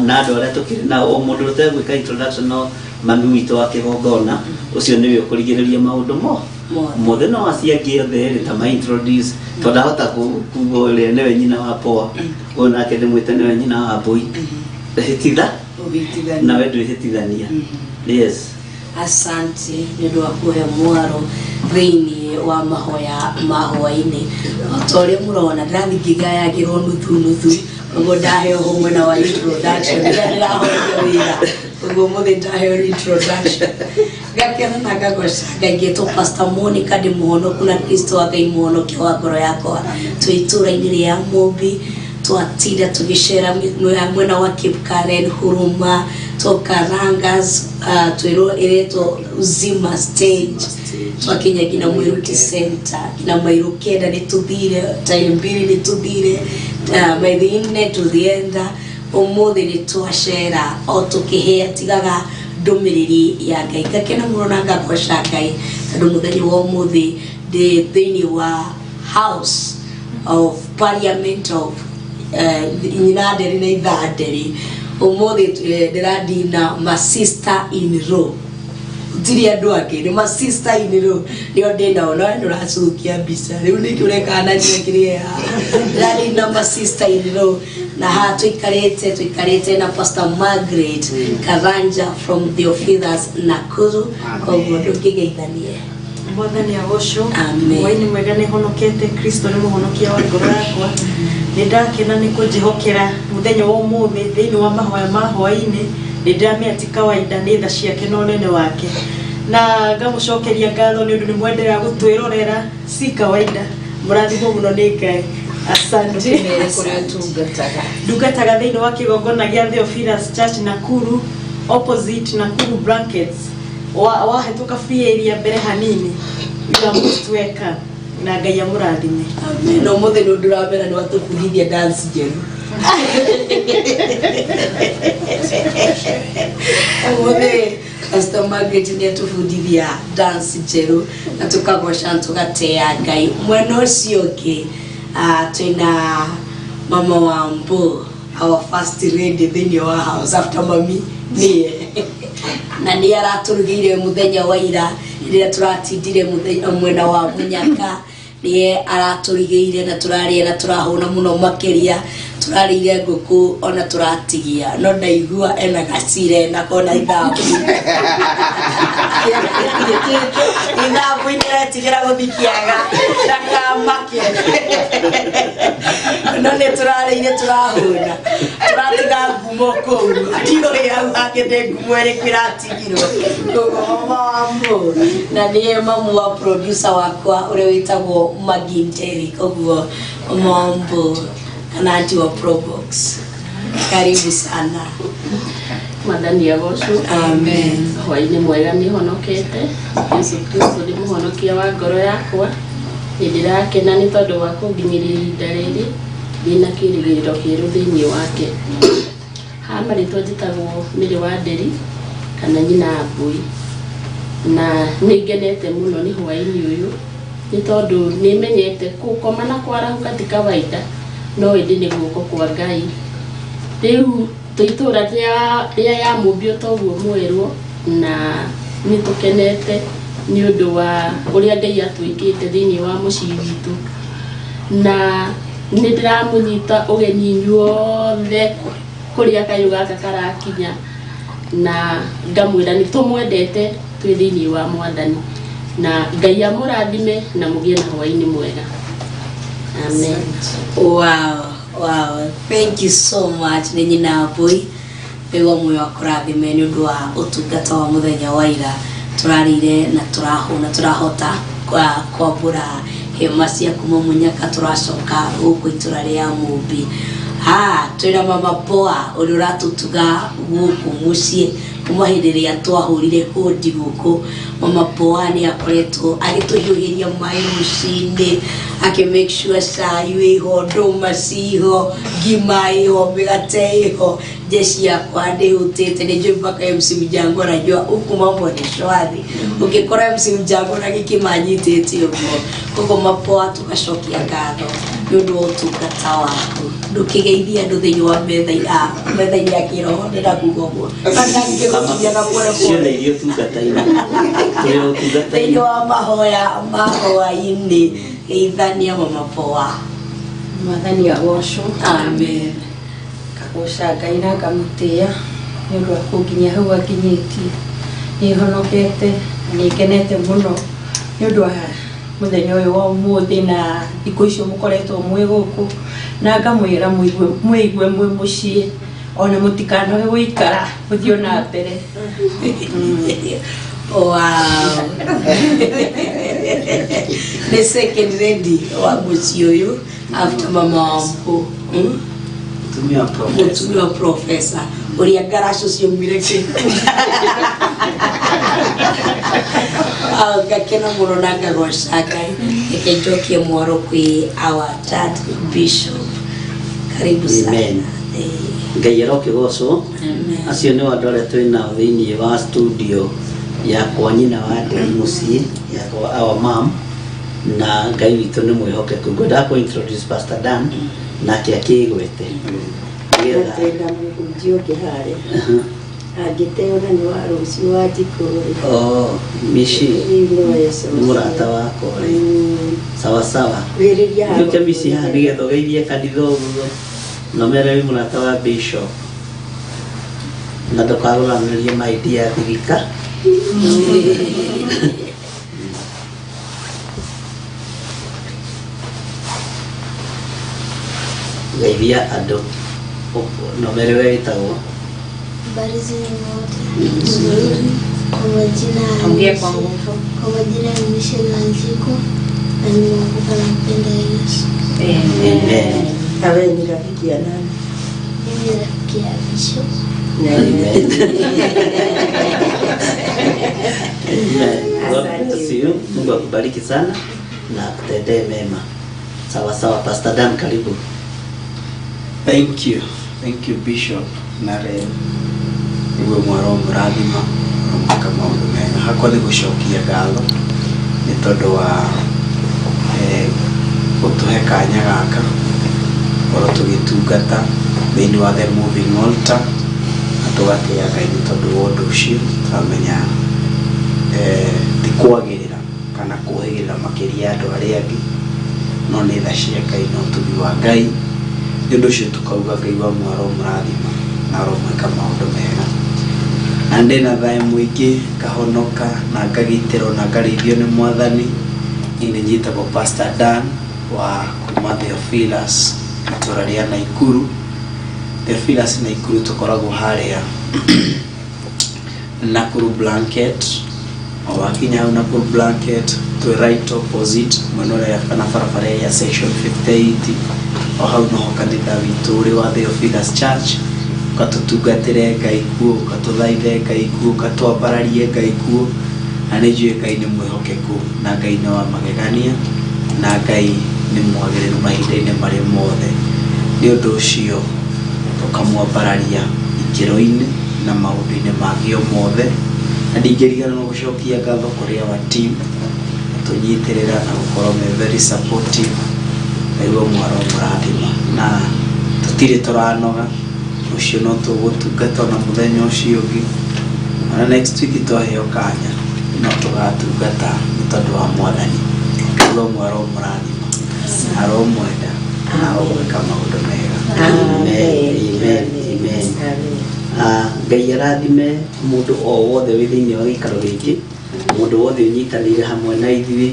na andũ arĩa tũkĩrĩ nao, o mũndũ ũtegwĩka introduction no mami witũ wa kĩgongona, ũcio nĩwe ũkũrigĩrĩria maũndũ mo Mothe. Mothe. No acio angĩ othe rĩ, ta ma introduce, tondũ ndahota kuga ũrĩa nĩwe nyina wa poa. Ũyũ nake ndĩmwĩte nĩwe nyina wa mbũi hĩtitha. Ũhĩtithania. Nawe ndwĩhĩtithania, yes. Asante nĩ ũndũ wa kũhe mwaro thĩinĩ wa mahoya ma hwainĩ. O ta ũrĩa mũrona, ndĩrathiĩ ngĩgayagĩrwo nuthu nuthu. Ũguo ndaheo ho mwena wa introduction, rĩrĩa ndĩrahoria wĩra ũguo mũthĩ ndaheo introduction, ngakena na ngagoca Ngai. Ngetwo Pastor Monica, ndĩ mũhonoku na Kristo wa Ngai, mũhonokia wa ngoro yakwa. Twĩ itũũra-inĩ rĩa Mũmbi, twatinda tũgĩcera mwena wa Cape Karen, Huruma, toka Rangas, twĩrwo ĩretwo Uzima Stage, twakinya nginya Mwiruti Center, nginya mairo 9 nĩ tũthire, tairi mbiri nĩ tũthire, maili 4 tũthienda. Ũmũthĩ nĩ twacera o tũkĩhĩa tigaga ndũmĩrĩri ya Ngai. Ngakena mũno na ngagoca Ngai tondũ mũthenya wa ũmũthĩ ndĩ thĩinĩ wa House of Parliament of nyina nderi na ithaa nderi. Ũmũthĩ ndĩradina ma sister in law. Gũtirĩ andũ angĩ, nĩ ma sister in law nĩo ndĩ nao. No nĩ ũracukia mbica rĩu, nĩkĩ ũrekanania kĩrĩa ndĩrarĩ na ma sister in law? Na haha tũikarĩte na Pastor Margaret Karanja from Theophilus Nakuru. Koguo ndũngĩgeithanie. Mwathani agocwo. Amen. Hwainĩ mwega. Nĩ honokete, Kristo nĩ mũhonokia wa ngoro yakwa. Nĩ ndakena nĩ kũnjĩhokera mũthenya wa ũmũthĩ thĩinĩ wa mahoya ma hwainĩ. Nĩ ndĩramenya ti kawaida, nĩ tha ciake na ũnene wake, na ngamũcokeria ngatho nĩ ũndũ nĩ mwenderea gũtwĩrorera. Si kawaida, mũrathimwo mũno nĩ Ngai. Asante. Kũrĩa ũtungataga? Ndungataga thĩinĩ wa kĩgongona gĩa Theophilus Church Nakuru, opposite Nakuru Blankets. Wahĩtũka area mbere hanini, you are most welcome, na Ngai amũrathime. Amen. Na ũmũthĩ nĩ ũndũ ũramera nĩ watũbundithia dance njerũ. Ũmũthĩ Pastor Margaret nĩ atũbundithia dance njerũ na tũkagoca na tũgatĩa Ngai. Mwena ũcio ũngĩ, twĩna Mama Wambo, our first lady thĩinĩ wa house after mami niĩ, na nĩ aratũrugĩire mũthenya wa ira rĩrĩa tũratindire mũthenya mwena wa Mũnyaka. Nĩye aratũrigĩire na tũrarĩa na tũrahũna mũno makĩria. Tũrarĩire ngũkũ ona tũratigia, no ndaigua ena gacire na kona ithabu ithabu-inĩ retigĩra gũthikiaga ndakamake, no nĩ tũrarĩire, tũrahũna, tũratiga ngumo kũu. Ndiũĩ hau hangĩ nĩ ngumo ĩrĩkũ ĩratigirwo. Koguo mama wa mũ na nĩye mamu wa producer wakwa ũrĩa wĩtagwo Maginteri. Koguo mama wa mũ kana auntie wa Probox, karibu sana. Mwathani agocwo. Amen. Hwainĩ mwega. Nĩ honokete, Jesu Kristo nĩ mũhonokia wa ngoro yakwa. Nĩ ndĩrakena nĩ tondũ wa kũnginyĩria ihinda rĩrĩ ndĩna kĩrĩgĩrĩro kĩerũ thĩinĩ wake. Haha marĩtwa njĩtagwo Mĩrĩ wa Nderi kana nyina wa Mbui, na nĩ ngenete mũno nĩ hwainĩ ũyũ nĩ tondũ nĩ menyete gũkoma na kwarahũka ti kawaida, no ĩndĩ nĩ guoko kwa Ngai. Rĩu twĩ itũũra rĩa ya mũmbi toguo mwerwo, na nĩ tũkenete nĩ ũndũ wa ũrĩa Ngai atwĩkĩte thĩinĩ wa mũciĩ witũ, na nĩ ndĩramũnyita ũgeni inyuothe kũrĩa kayũ gaka karakinya, na ngamwĩra nĩ tũmwendete twĩ thĩinĩ wa Mwathani, na Ngai amũrathime na mũgĩe na hwainĩ mwega. Amen. Wow. Thank you so much. Nĩ nyina Mbui. Nĩguo muoyo akũrathime nĩ ũndũ wa ũtungata wa mũthenya wa ira. Tũrarĩire na tũrahũna, tũrahota kwambũra hema cia kuma Mũnyaka, tũracoka gũkũ itũra rĩa Mũmbi. Ah, twĩna Mama Poa ũrĩa ũratũtuga gũkũ mũciĩ kuma hĩndĩ ĩrĩa twahũrire hũndi gũkũ. Mama Poa nĩ akoretwo agĩtũhiũhĩria maĩ rũcinĩ, akĩ make sure cai wĩho, ndũma ciho, ngima ĩho, mĩgate ĩho. Jeshi yakwa ndĩhutĩte, nĩ njũĩ mpaka MC Mjango anajua huku mambo ni shwari. Ũngĩkora MC Mjango na gĩkĩ manyitĩte ũguo. Koguo Mapoa, tũgacokia ngatho nĩ ũndũ wa ũtungata waku. Ndũkĩgeithie andũ thĩinĩ wa metha-inĩ ya kĩroho, ndĩrenda kuga ũguo kana ngĩgũkinya na pole pole. Ciothe iria ũtungata-inĩ, tũrĩ o ũtungata-inĩ. Thĩinĩ wa mahoya ma hwaĩ-inĩ, geithania Mama Poa. Mwathani agocwo. Amen. Ngagoca Ngai na ngamũtĩĩa nĩ ũndũ wa kũnginyia hau anginyĩtie. Nĩ honokete na nĩ ngenete mũno nĩ ũndũ wa mũthenya ũyũ wa ũmũthĩ na thikũ icio mũkoretwo mwĩ gũkũ, na ngamwĩra mwĩigue mwĩ mũciĩ, ona mũtikanoge gũikara, mũthiĩ ona mbere. Wow. Nĩ second lady wa mũciĩ ũyũ after Mama Wambo. Mũtumia wa professor. Mũtumia wa professor ũrĩa ngaraco ciaumire kĩ. Ah, ngakena mũno na ngagoca Ngai. Reke njokie mwaro kwĩ our dad bishop. Karibu sana. Amen. Ngai arokĩgocwo. Amen. Acio nĩ andũ arĩa twĩ nao thĩinĩ wa studio ya kwa nyina wa Nderi mũciĩ, ya kwa our mom, na Ngai witũ nĩ mwĩhokeku. Ngwendaga kũ introduce Pastor Dan nake akĩgwete. Nĩgetha Twĩna mũhunjia ũngĩ harĩa. Angĩteo na nĩ wa rũciũ wa njikũ rĩ. Oh, Mishi Rĩu no ecokie. nĩ mũrata wakwa rĩ. Sawa sawa. Wĩrĩria haha. Gĩũke Mishi haha nĩgetha ũgeithie kanitha ũguo. Na ũmere wĩ mũrata wa Bishop. Na ndũkarũgamĩrie my dear Thirika. Geithia andũ na ũmere ũrĩa wĩtagwo. Habari zenu wote. Nzuri. Kwa majina ya Ongea kwa Michelle- nguvu. Kwa majina ya Michelle Wanjiku na nimeokoka na mpenda Yesu. Amen. Na wewe ni rafiki ya nani? Mimi ni rafiki ya Bishop. Amen. Amen. God bless you. Mungu akubariki sana na akutendee mema. Sawa sawa, Pastor Dan karibu. Thank you. Thank you Bishop nare niguo mwaro mũrathima mwaka maũndũ mega hakwa nĩ gũcokia ngatho nĩ tondũ wa gũtũhe kanya gaka gũkorwo tũgĩtungata thĩinĩ wa The Moving Altar na tũgatĩĩa Ngai nĩ tondũ wa ũndũ ũcio tũramenya ti kwagĩrĩra kana kũhĩgĩrĩra makĩria ya andũ arĩa angĩ no nĩ tha cia Ngai na ũtugi wa Ngai nĩ ũndũ ũcio tũkauga Ngai wa mwaro mũrathima na aromwĩka maũndũ mega na ndĩna thayũ mũingĩ ngahonoka na ngagitĩrwo na ngarĩithio nĩ mwathani. Niĩ nĩ njĩtagwo Pastor Dan wa kuma Theophilus itũra rĩa Naikuru. Theophilus Naikuru tũkoragwo harĩa Nakuru Blanket. O wakinya hau Nakuru Blanket twĩ right opposite mwena ũrĩa kana barabara ya section 58 o hau noho kanitha witũ ũrĩ wa Theophilus Church. Ũgatũtungatĩre Ngai kuo, ũgatũthaithe Ngai kuo, ũgatwambararie Ngai kuo, na nĩ njũĩ Ngai nĩ mwĩhokeku na Ngai nĩ wa magegania na Ngai nĩ mwagĩrĩru mahinda-inĩ marĩ mothe. Nĩ ũndũ ũcio tũkamwambararia ikĩro-inĩ na maũndũ-inĩ mangĩ o mothe, na ndingĩriganĩrwo gũcokia ngatho kũrĩ our team gũtũnyitĩrĩra na gũkorwo me very supportive. Ngai wa mwaro mũrathima na tũtirĩ tũranoga, ũcio no tũgũtungata ona mũthenya ũcio ũngĩ, ona next week twaheo kanya no tũgatungata nĩ tondũ wa mwathani. Ngai wa mwaro mũrathima, aromwenda na aromwĩka maũndũ mega. Amen. Amen. Amen. Ngai arathime mũndũ o wothe wĩ thĩinĩ wa gĩikaro gĩkĩ, mũndũ wothe ũnyitanĩire hamwe na ithuĩ,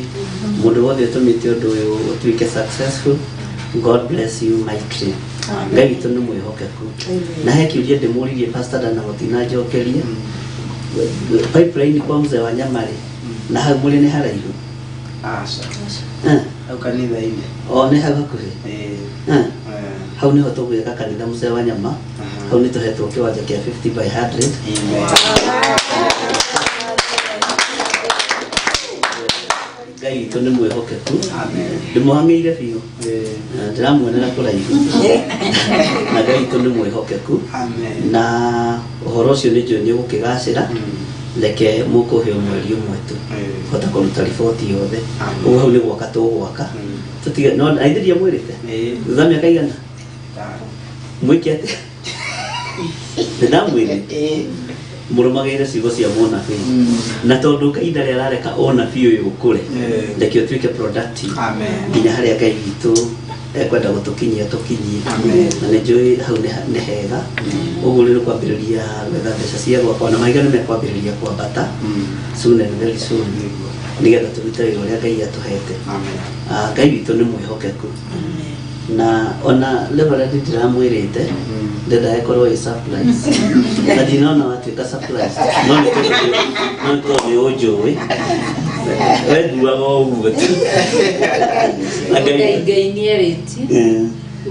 mũndũ wothe ũtũmĩte ũndũ ũyũ ũtuĩke successful. God bless you mightily. Ngai witũ nĩ mwĩhokeku. Na he kĩũria ndĩmũririe Pastor Dan na mũtinanjokeria. Pipeline kwa mzee wa Nyamari na hau mũrĩ nĩ haraihu? Aca. Hau kanitha-inĩ. O nĩ hau hakuhĩ? Hau nĩho tũgwĩka kanitha mzee wa Nyama. Hau nĩ tũhetwo kĩwanja kĩa 50 by 100. Ngai witũ nĩ mwĩhokeku. Ndĩmũhang'ĩire biũ. Ndĩramuonera kũraihu. Na Ngai witũ nĩ mwĩhokeku. Na ũhoro ũcio nĩ njũĩ nĩ ũgũkĩgacĩra. Reke mũkũhe mweri ũmwe tu hota kũruta riboti yothe. Ũguo hau nĩ gwaka tũgwaka. Tũtige no na ithuĩ ndiamwĩrĩte. Thutha wa mĩaka igana? Mwĩke atĩa? Nĩ ndamwĩrĩte. Mũrũmagĩrĩre ciugo cia mũnabii. Na tondũ Ngai ndarĩ arareka ũnabii ũyũ ũkũre, reke ũtuĩke productive nginya harĩa Ngai witũ ekwenda gũtũkinyia tũkinyie. Na nĩ njũĩ hau nĩ hega. Ũguo rĩu kwambĩrĩria gwetha mbeca cia gwaka, ona mahiga nĩ mekwambĩrĩria kwambata soon and very soon, nĩgetha tũrute wĩra ũrĩa Ngai atũhete. Ngai witũ nĩ mwĩhokeku. Na ona Reverend ndiramwĩrĩte, ndenda ĩkorwo ĩ surprise. Na ndinona watuĩka surprise. No nĩ tondũ nĩ ũnjũĩ. We nguaga o ũguo tu. Na Ngai Ngai nĩ arĩtie.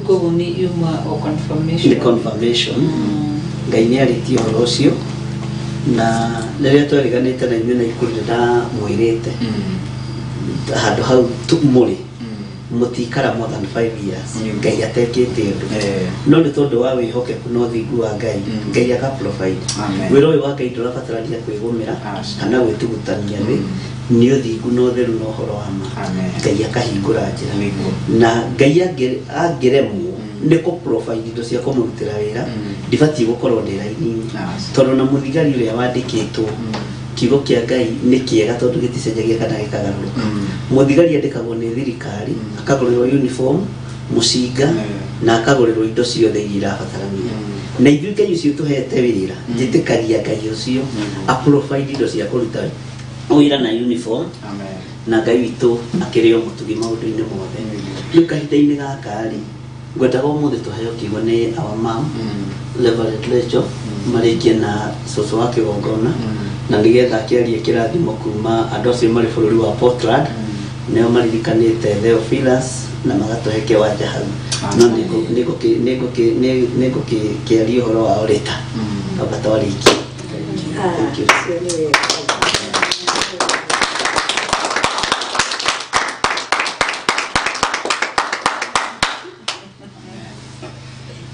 Koguo nĩ yuma o confirmation. Nĩ confirmation. Ngai nĩ arĩtie ũhoro ũcio. Na rĩrĩa tweriganĩte na inyuĩ na ikundi ndamwĩrĩte. Handũ hau mũrĩ. Mũtikara more than 5 years. Ngai atekĩte ũndũ. No nĩ tondũ wa wĩhokeku na ũthingu wa Ngai, Ngai aka provide. Wĩra ũyũ wa Ngai ndũrabatarania kwĩgũmĩra kana gwĩtugutania thĩ, nĩ ũthingu na ũtheru na ũhoro wa ma. Ngai akahingũra njĩra. Na Ngai angĩremwo Nĩ kũ provide indo cia kũmũrutĩra wĩra, ndibatiĩ gũkorwo ndĩ raini-inĩ, tondũ na mũthigari ũrĩa wandĩkĩtwo, kiugo kĩa Ngai nĩ kĩega tondũ gĩticenjagia kana gĩkagarũrũka. Mũthigari andĩkagwo nĩ thirikari, akagũrĩrwo uniform, mũcinga, na akagũrĩrwo indo ciothe iria irabatarania. Na ithuĩ Ngai ũcio tũhete wĩra, njĩtĩkagia Ngai ũcio a provide indo cia kũruta wĩra na uniform. Na Ngai witũ akĩrĩ o mũtugi maũndũ-inĩ mothe. Rĩu kahinda-inĩ gaka rĩ, ngwendaga ũmũthĩ tũheo kiugo nĩ our mom, Reverend Rachel, marĩkie na cũcũ wa kĩgongona, na nĩgetha akĩarie kĩrathimo kuma andũ acio marĩ bũrũri wa Portland, nĩo maririkanĩte Theophilus na magatũhe kĩwanja hau. No nĩngũkĩaria ũhoro wao rĩta baba twarĩkia. Thank you. Ũcio nĩ wega.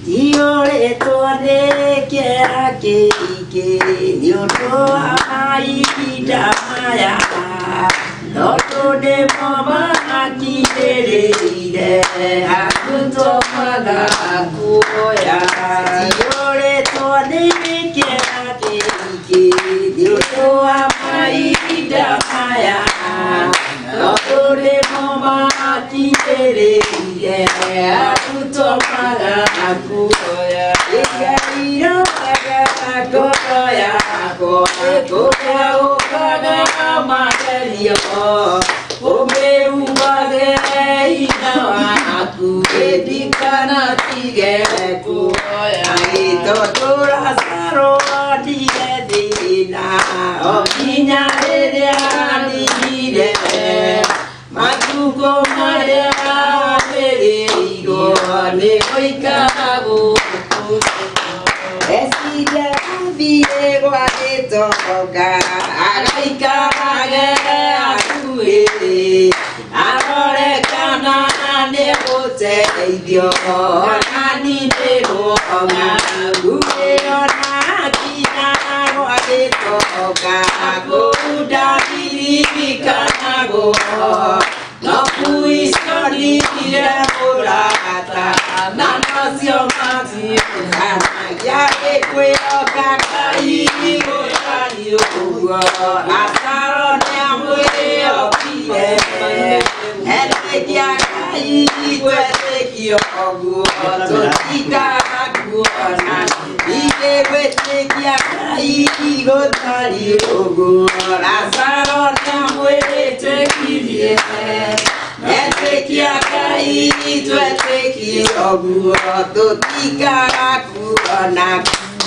Iyũrĩtwo nĩ kĩeha kĩingĩ nĩ ũndũ wa mahinda maya, tondũ nĩmo makinyĩrĩire arutwo kwaga kuoya. Iyũrĩtwo nĩ kĩeha kĩingĩ nĩ ũndũ wa mahinda maya, tondũ nĩmo makinyĩrĩire arutwo kwaga kuoya. Ngai ngoro yakwa kũrĩa gũkaga magerio, ũmĩhumbage hinya waku, ndikanatige kuoya. Tondũ Lazaro onire thĩna o nginya rĩrĩa athirire, matukũ marĩa ambĩrĩirwo nĩ gũikara gũkũ. Eciria gũthiĩ gwa gĩtonga, agaikarage hakuhĩ, arore kana nĩ gũteithio, ona ninĩrwo ng'aragu. Ona akinya gwa gĩtonga, kũu ndaririkanago, no icio ndigire mũrata, na nocio matiũkanagia kwĩhoka Ngai gũtariĩ ũguo. Lazaro nĩamwĩhokire, etĩkia Ngai twetĩkio ũguo, tũtindaga kuona. Ithuĩ gwĩtĩkia Ngai gũtariĩ ũguo. Lazaro nĩamwĩtĩkirie, etĩkia Ngai twetĩkio ũguo, tũtindaga kuona.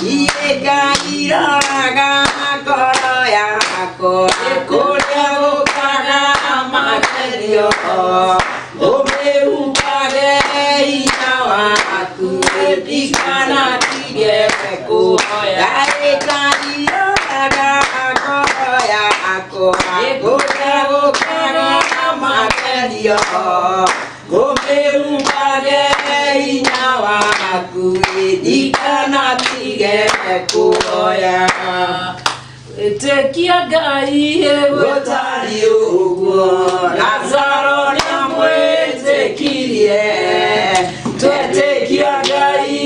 Niĩ Ngai roraga ngoro yakwa kũrĩa gũkaga magerio, ũmĩhumbage hinya waku, ndikanatige kuoya. Ngai roraga ngoro yakwa kũrĩa gũkaga magerio, ũmĩhumbage hinya waku, ndikanatige kuoya. Ĩtĩkia Ngai gũtariĩ ũguo, Lazaro nĩamwĩtĩkirie. Twetĩkia Ngai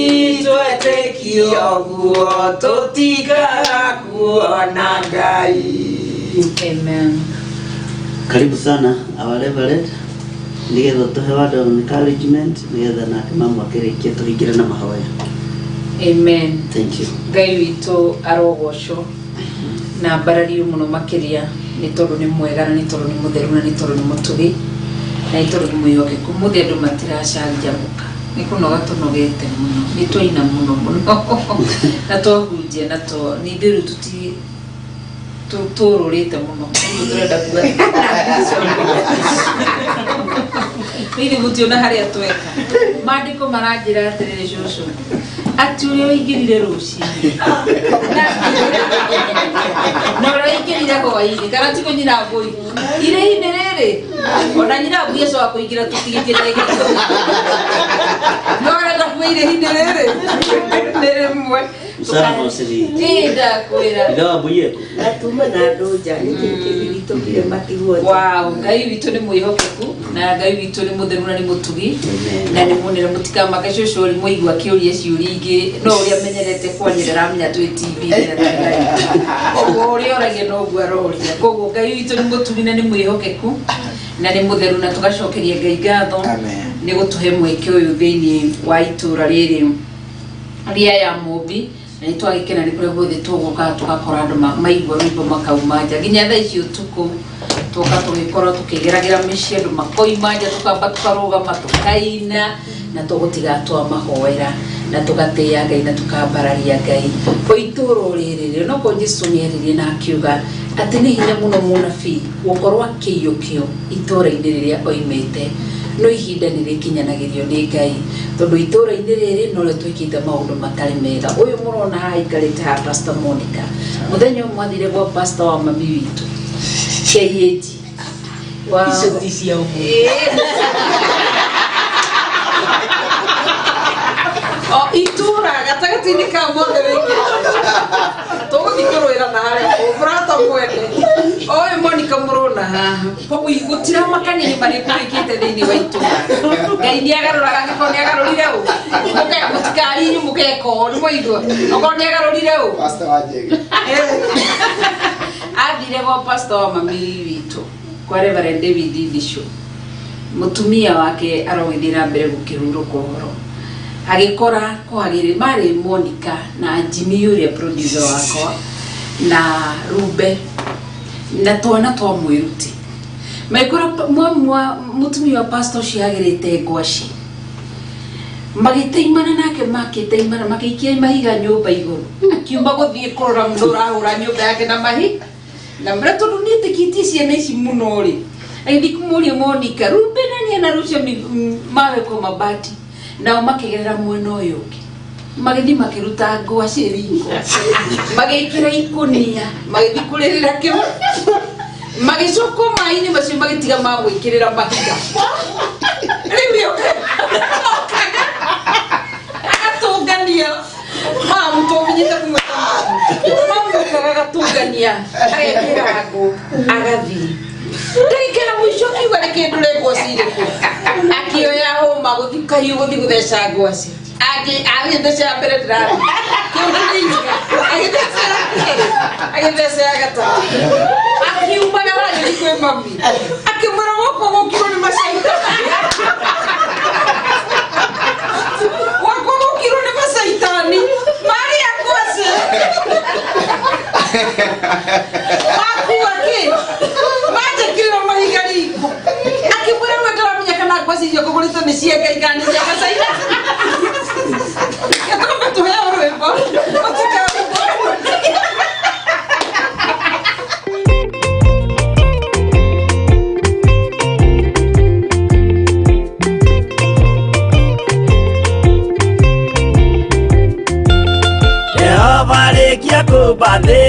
twetĩkio ũguo, tũtigaga kuona Ngai. Amen. Karibu sana our Reverend, nĩgetha ũtũhe word of encouragement, nĩgetha nake mamu akĩrĩkia tũhingĩre na mahoya. Amen. Thank you. Ngai witũ arogocwo na mbarario mũno makĩria, nĩ tondũ nĩ mwega, na nĩ tondũ nĩ mũtheru, na nĩ tondũ nĩ mũtugi, na nĩ tondũ nĩ mwĩhokeku. Mũthĩ andũ matiracanjamũka, nĩ kũnoga tũnogete mũno, nĩ twaina mũno mũno na twahunjia na to ningĩ rĩu tũti tũrũrĩte mũno, ũguo tũrenda kuga rĩrĩ gũtiona harĩa tweka. Maandĩko maranjĩra atĩrĩrĩ, cũcũ, atĩ ũrĩa ũingĩrire rũcinĩ na ũrĩa ũingĩrire hwainĩ kana ti kũnyina ngũi irĩ-inĩ rĩrĩ, ona nyina ngui acoka kũingĩra tũtigĩkĩte, no arenda. Ndaguo irĩhi nĩ rĩrĩ nĩ rĩmwe. Msara no ciringi. Ĩ, ndakwĩra. Ithe wa mbui eko. Na tuma na andũ nja nĩkĩ kĩgirithũkire matigwo nja. Wow, Ngai witũ nĩ mwĩhokeku na Ngai witũ nĩ mũtheru na nĩ mũtugi na nĩ mũnene. Mũtikamake cũcũ ũrĩ mũigua akĩũria ciũria ingĩ no ũrĩa menyerete kwaria ndaramenya twĩ TV na twĩ live. Ũguo ũrĩa ũragia noguo aroria. Koguo Ngai witũ nĩ mũtugi na nĩ mwĩhokeku na nĩ mũtheru na tũgacokeria Ngai ngatho nĩ gũtũhe mweke ũyũ thĩinĩ wa itũra rĩrĩ rĩa ya Mũmbi. Na nĩ twagĩkena nĩ kũrĩa guothe tũgũkaga tũgakora andũ maigua rwĩmbo makauma nja nginya thaa ici ũtukũ tũka tũgĩkorwo tũkĩgeragĩra mĩciĩ andũ makoima nja tũkamba tũkarũgama tũkaina na tũgũtiga twamahoera na tũgatĩĩa Ngai na tũkambararia Ngai. O itũũra o rĩrĩ rĩ, onokorwo Jesu nĩ eririe na akiuga atĩ nĩ hinya mũno mũnabii gũkorwo akĩiyũkio itũũra-inĩ rĩrĩa oimĩte, no ihinda nĩ rĩkinyanagĩrio nĩ Ngai tondũ itũũra-inĩ rĩrĩ norĩo twĩkĩte maũndũ matarĩ mega. Ũyũ mũrona haha aikarĩte haha Pastor Monica, mũthenya ũmwe athire gwa pastor wa mami witũ KAG. Wa- Icio ti cia ũmũthĩ. O itũũra gatagatĩ-inĩ ka mothe wĩkĩte tũgũthiĩ kũrũĩra na harĩa mũrata mwene ũyũ Monica mũrona haha. Koguo gũtiramakania nĩ marĩkũ wĩkĩte thĩinĩ wa itũũra. Ngai nĩ agarũraga angĩkorwo nĩ agarũrire ũ. Mũtikari inyuĩ mũgeka ũũ nĩ mwaigua. Okorwo nĩ agarũrire ũ. Pastor wa Njege. Athire gwa pastor wa mami witũ kwa Reverend David Ndishu. Mũtumia wake arogĩthiĩ na mbere gũkĩhurũka ũhoro. Agĩkora kwagĩrĩ marĩ Monica na Jimmy ũrĩa producer wakwa na Rube na twana twa mwĩruti. Magĩkora mũtumia wa pastor ũcio agĩrĩte ngwacĩ. Magĩteimana nake makĩteimana makĩikia mahiga nyũmba igũrũ. Akiuma gũthiĩ kũrora mũndũ ũrahũra nyũmba yake na mahi na mbere tondũ nĩetĩkĩtie ciana ici mũno rĩ. Agĩthiĩ kũmũria Monica, Rube nani anarusha mawe kwa mabati? Nao makĩgerera mwena ũyũ ũngĩ. Magĩthiĩ makĩruta ngwacĩ riko. Magĩkĩra ikũnia, magĩthiĩ kũrĩrĩra kĩu. Magĩcoka maĩ-inĩ macio magĩtiga mamwĩkĩrĩra mahiga. Rĩu okaga agatũngania mamu tũmenyete kũmwĩta mamu. Mamu okaga agatũngania agekĩra ngũ agathiĩ. Ndagĩka ya mũico akiuga nĩ kĩndũ ngwacĩ irĩkũ. Akĩoya hũma gũthiĩ kahiũ gũthiĩ gũtheca ngwacĩ. Agĩtheca ya mbere ndĩrathiĩ. Kĩu nĩ ihiga. Agĩtheca ya kerĩ. Agĩtheca ya gatatũ. Akiumagara agĩthiĩ kwĩ mami. Akĩmwĩra gũkũ gũkirwo nĩ macaitani. Gwakwa gũkirwo nĩ macaitani. Marĩa ngwacĩ. Makua kĩ? Manjĩkĩrĩra mahiga riko. Akĩmwĩra rĩu ndaramenya kana ngwacĩ icio ngũgũrĩte nĩ cia Ngai kana nĩ cia macaitani. Gĩtũme tũheo rwĩmbo. Jehova arĩkia kũmba thĩ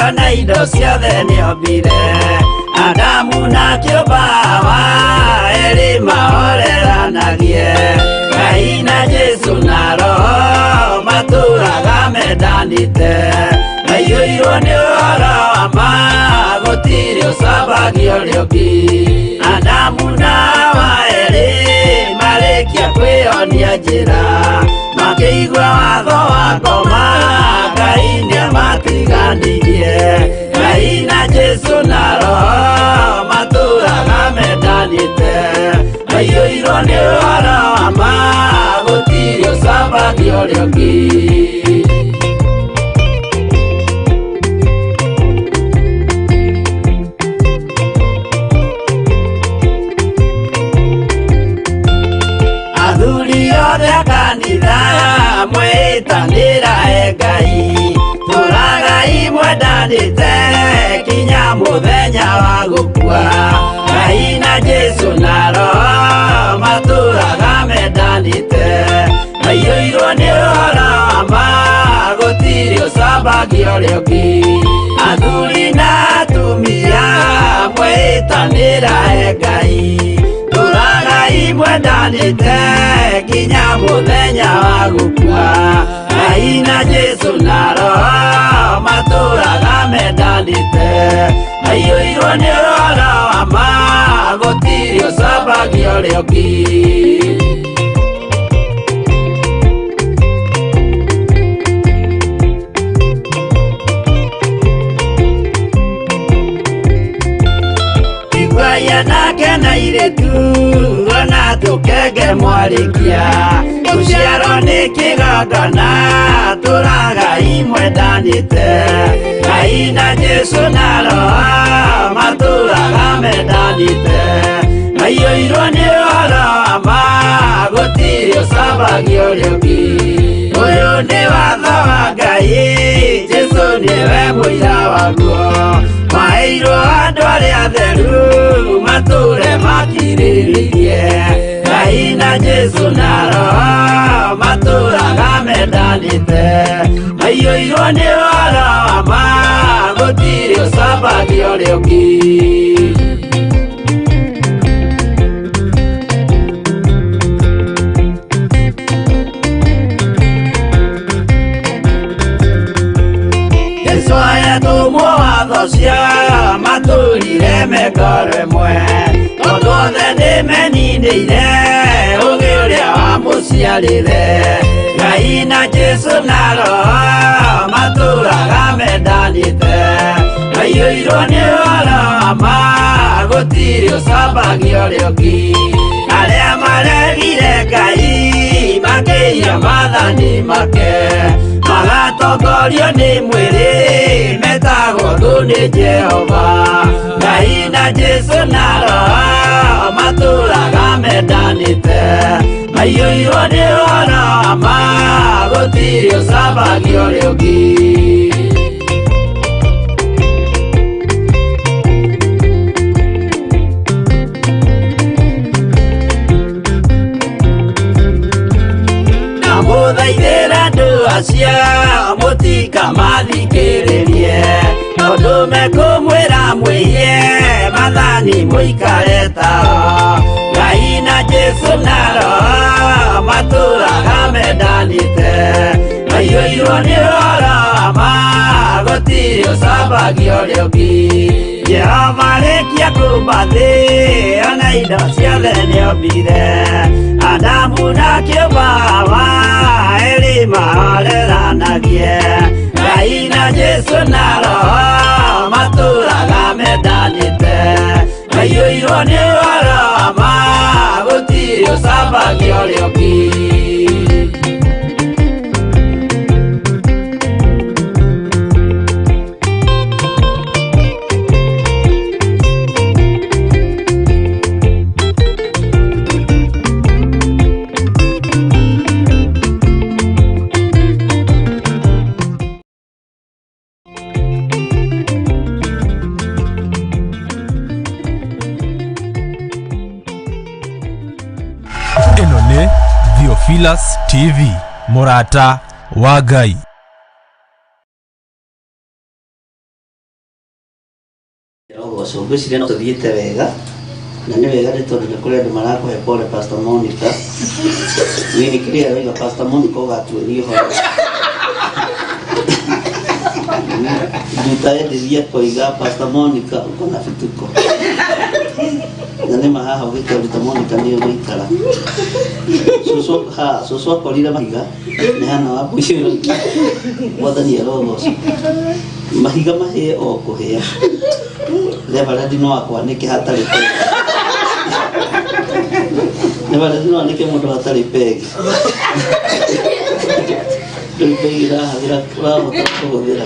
ona indo ciothe nĩombire Adamu na kĩũmba Hawa erĩ mahoreranagie Ngai na Jesu na Roho matũraga mendanĩte Maiyũirwo nĩ ũhoro wa ma gũtirĩ ũcambagia ũrĩa ũngĩ Adamu na Hawa erĩ marĩkia kwĩyonia njĩra makĩigua watho wa ngoma Ngai nĩamatiganirie Ngai na Jesu na Roho matũraga mendanĩte maiyũirwo nĩ ũhoro wa ma gũtirĩ ũcambagia ũrĩa ũngĩ. Athuri othe a kanitha mwĩtanĩra e Ngai tũragai mwendanĩte kinya mũthenya wa gũkua Ngai na Jesu na Roho matũraga mendanĩte maiyũirwo nĩ ũhoro wa ma gũtirĩ ũcambagia ũrĩa ũngĩ Athuri na atumia mwĩtanĩra e Ngai tũragai mwendanĩte kinya mũthenya mũthenya wa gũkua. Ngai na Jesu na Roho matũraga mendanĩte, maiyũirwo nĩ ũhoro wa ma, gũtirĩ ũcambagia ũrĩa ũngĩ. Iguaia nake na irĩtu ona tũkenge mwarĩkia gũciarwo nĩ kĩgongona tũragai mwendanĩte. Ngai na Jesu na Roho matũraga mendanĩte, maiyũirwo nĩ ũhoro wa ma, gũtirĩ ũcambagia ũrĩa ũngĩ. Ũyũ nĩ watho wa Ngai, Jesu nĩwe mũira waguo, maheirwo andũ arĩa atheru matũre makirĩrĩirie. Ngai na Jesu na Roho matũraga mendanĩte, maiyũirwo nĩ ũhoro wa ma, gũtirĩ ũcambagia ũrĩa ũngĩ. Jesu ayatũmwo watho cia matũrire mekoro ĩmwe, tondũ othe nĩmeninĩire ũgĩ ũrĩa wamũciarire. Ngai na Jesu na Roho matũraga mendanĩte, maiyũirwo nĩ ũhoro wa ma, gũtirĩ ũcambagia ũrĩa ũngĩ. Arĩa maregire Ngai makĩiya maathani make, magatongorio nĩ mwĩrĩ, metagwo thũ nĩ Jehova. Ngai na Jesu na Roho matũraga mendanĩte, maiyũirwo nĩ ũhoro wa ma, gũtirĩ ũcambagia ũrĩa ũngĩ. Ndamũthaithĩra andũ acio mũtikamathikĩrĩrie, tondũ mekũmwĩra mwĩhie maathani mũikare tao. Ngai na Jesu na Roho matũraga mendanĩte, maiyũirwo nĩ ũhoro wa ma, gũtirĩ ũcambagia ũrĩa ũngĩ. Jehova arĩkia kũmba thĩ ona indo ciothe nĩombire, Adamu na kĩũmba Hawa erĩ mahoreranagie. Ngai na Jesu na Roho matũraga mendanĩte, maiyũirwo nĩ ũhoro wa ma, gũtirĩ ũcambagia ũrĩa ũngĩ. Ĩno nĩ Theophilus TV, mũrata wa Ngai. Rogoco ngwĩciria no tũthiĩte wega na nĩ wega nĩ tondũ nĩ kũrĩ andũ marakũhe pole Pastor Monica. Nini kĩrĩa waiga Pastor Monica ũgatuĩria ũhoro. Nduta endirie koiga Pastor Monica uko na vituko. Na nĩ ma haha ũgĩkĩruta Monica nĩ ũgũikara. Cũcũ ha cũcũ akorire mahiga nĩ hana wa mbũi. Mwathani arogocwo. Mahiga mahĩe o kũhĩa. Reverend no akwanĩke hatarĩ peg. Reverend no anĩke mũndũ hatarĩ peg. Ndũrĩ peg ũrahũthĩra ũrahota kũhũthĩra.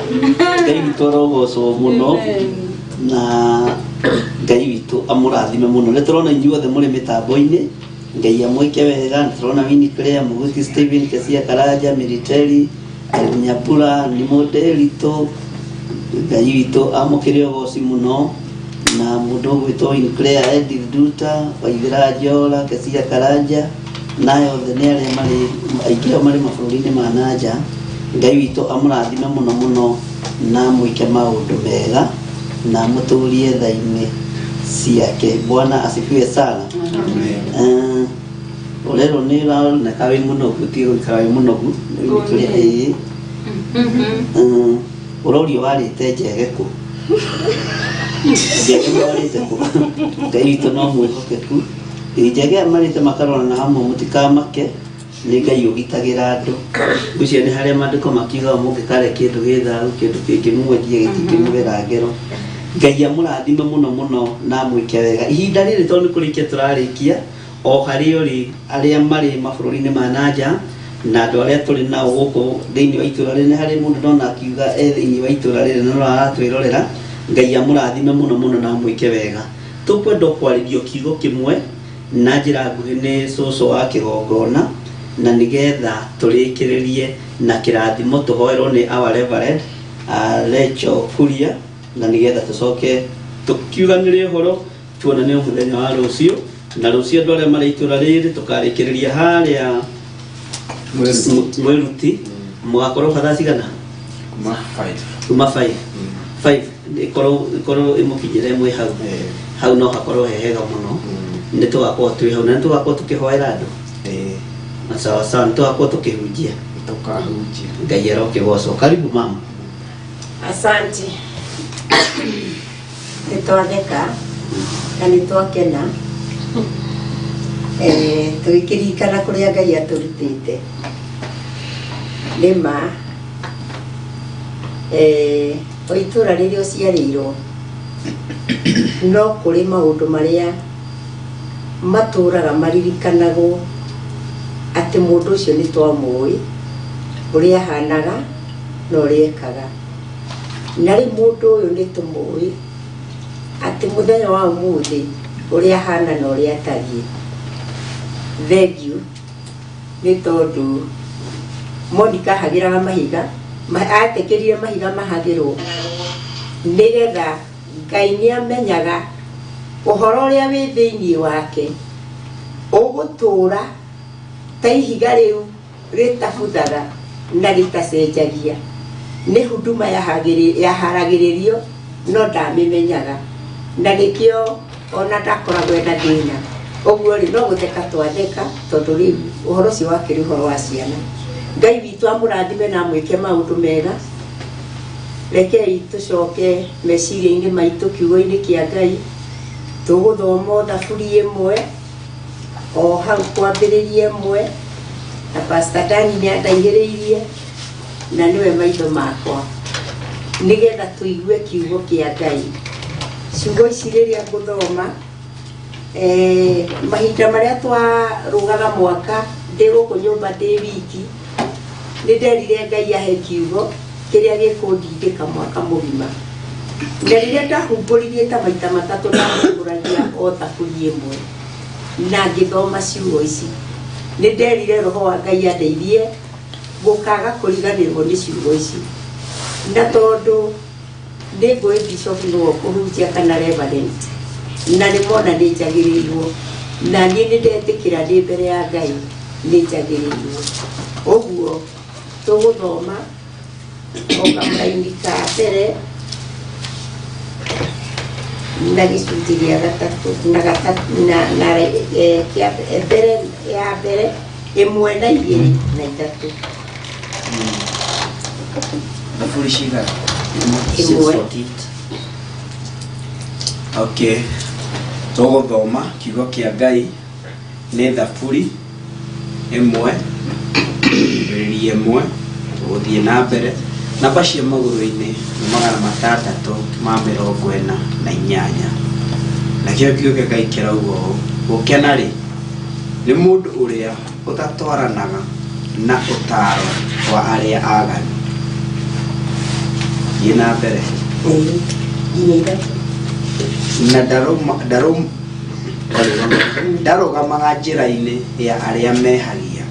Ngai witũ arogocwo mũno na Ngai witũ amũrathime mũno. Nĩ tũrona inyuothe mũrĩ mĩtambo-inĩ. Ngai amwĩke wega. Nĩ tũrona Winnie Claire, Mũguti Stephen, Kesia Karanja, Militeri, Irene Nyambura, Nĩ Mũndĩritũ. Ngai witũ amũkĩre ũgoci mũno na mũndũ ũgwĩtwo Winnie Claire, Edith Nduta, Waithĩra Njora, Kesia Karanja na aya othe nĩ arĩa marĩ aingĩ ao marĩ mabũrũri-inĩ ma nanja. Ngai witũ amũrathime mũno mũno na mwĩke maũndũ mega na mũtũrie tha-inĩ ciake. Bwana asifiwe sana. Eh, ũrenda Ũrerwo nĩ ũroneka wĩ mũnogu, ũtige gũikara wĩ mũnogu. Rĩu nĩ tũrĩ ĩĩ. Ũrorio warĩte njege kũ? Njege warĩte kũ? Ngai witũ no mwĩhokeku. Ĩĩ, njege aya marĩte makarorana hamwe mũtikamake nĩ Ngai ũgitagĩra andũ. Ngwĩciria nĩ harĩa maandĩko makiugaga mũngĩkarĩa kĩndũ gĩ thahu kĩndũ kĩngĩmwendia gĩtingĩmũgera ngero. Ngai amũrathime mũno mũno na amwĩke wega. Ihinda rĩrĩ tondũ nĩ kũrĩkia tũrarĩkia o harĩa ũrĩ arĩa marĩ mabũrũri-inĩ ma na nja na andũ arĩa tũrĩ nao gũkũ thĩinĩ wa itũra rĩrĩ nĩ harĩ mũndũ ndona akiuga e thĩinĩ wa itũra rĩrĩ na no aratwĩrorera Ngai amũrathime mũno mũno na amwĩke wega. Tũkwenda o kwarĩrio kiugo kĩmwe na njĩra nguhĩ nĩ cũcũ wa kĩgongona na nĩgetha tũrĩkĩrĩrie na kĩrathimo tũhoerwo nĩ our Reverend Rachel Kuria na nĩgetha tũcoke tũkiuganĩre ũhoro tuonane o mũthenya wa rũciũ na rũciũ andũ arĩa marĩ itũra rĩrĩ tũkarĩkĩrĩria harĩa mwĩruti mũgakorwo thaa cigana Kuma 5. kuma 5 5 ĩkorwo ĩkorwo ĩmũkinyĩre mwĩ hau hau no hakorwo he hega mũno nĩ tũgakorwo twĩ hau na nĩ tũgakorwo tũkĩhoera andũ na sawa sawa nĩ tũgakorwo tũkĩhunjia Tũkahunjia. Ngai arokĩgocwo karibu mama Asante. Nĩ twatheka na nĩ twakena Eh, tũgĩkĩririkana kũrĩa Ngai atũrutĩte. Nĩ ma eh, o itũra rĩrĩa ũciarĩirwo no kũrĩ maũndũ marĩa matũraga maririkanagwo atĩ mũndũ ũcio nĩ twamũĩ ũrĩa ahanaga na ũrĩa ekaga. Na rĩu mũndũ ũyũ nĩ tũmũĩ atĩ mũthenya wa ũmũthĩ ũrĩa ahana na ũrĩa atariĩ. Thengiũ nĩ tondũ Monica ahagĩraga mahiga, etĩkĩrire mahiga mahagĩrwo nĩgetha Ngai nĩ amenyaga ũhoro ũrĩa wĩ thĩinĩ wake ũgũtũra ta ihiga rĩu rĩtabuthaga na rĩtacenjagia. Nĩ huduma yaharagĩrĩrio no ndamĩmenyaga na nĩkĩo ona ndakoragwo ena thĩna. Ũguo rĩ no gũtheka twatheka tondũ rĩu ũhoro ũcio wakĩrĩ ũhoro wa ciana. Ngai witũ amũrathime na amwĩke maũndũ mega. Rekei tũcoke meciria-inĩ maitũ kiugo-inĩ kĩa Ngai. Tũgũthoma o thaburi ĩmwe o hau kwambĩrĩria ĩmwe na Pastor Dani nĩ andaihĩrĩirie na nĩwe maitho makwa nĩgetha tũigue kiugo kĩa Ngai. Ciugo ici rĩrĩa ngũthoma eh, mahinda marĩa twarũgaga mwaka ndĩ gũkũ nyũmba ndĩ wiki nĩ nderire Ngai ahe kiugo kĩrĩa gĩkũndindĩka mwaka mũgima na rĩrĩa ndahumbũririe ta maita matatũ ndahumbũragia o thaburi ĩmwe na ngĩthoma ciugo ici nĩ nderire roho wa Ngai andeithie gũkaga kũriganĩrwo nĩ ciugo ici na tondũ nĩ ngũĩ bishop nĩwe ũkũhunjia kana reverend na nĩ mona nĩ njagĩrĩirwo na niĩ nĩ ndetĩkĩra ndĩ mbere ya Ngai nĩ njagĩrĩirwo ũguo tũgũthoma o kamũraini ka mbere na gĩcunjĩ gĩa gatatũ na gatatũ na, na eh, kĩa mbere ya mbere ĩmwe na igĩrĩ na ithatũ Thaburi cigana? Ĩmwe. Okay. Tũgũthoma kiugo kĩa Ngai nĩ thaburi ĩmwe mbĩrĩria ĩmwe tũgũthiĩ na mbere namba cia magũrũ-inĩ nĩ 648 nakĩo kiugo kĩa Ngai kĩrauga ũũ gũkena rĩ nĩ mũndũ ũrĩa ũtatwaranaga na ũtaaro wa arĩa aganu thiĩ na mbere nginya ithatũ na ndarũma- ndarũm- ndarũgamaga njĩra-inĩ ya arĩa mehagia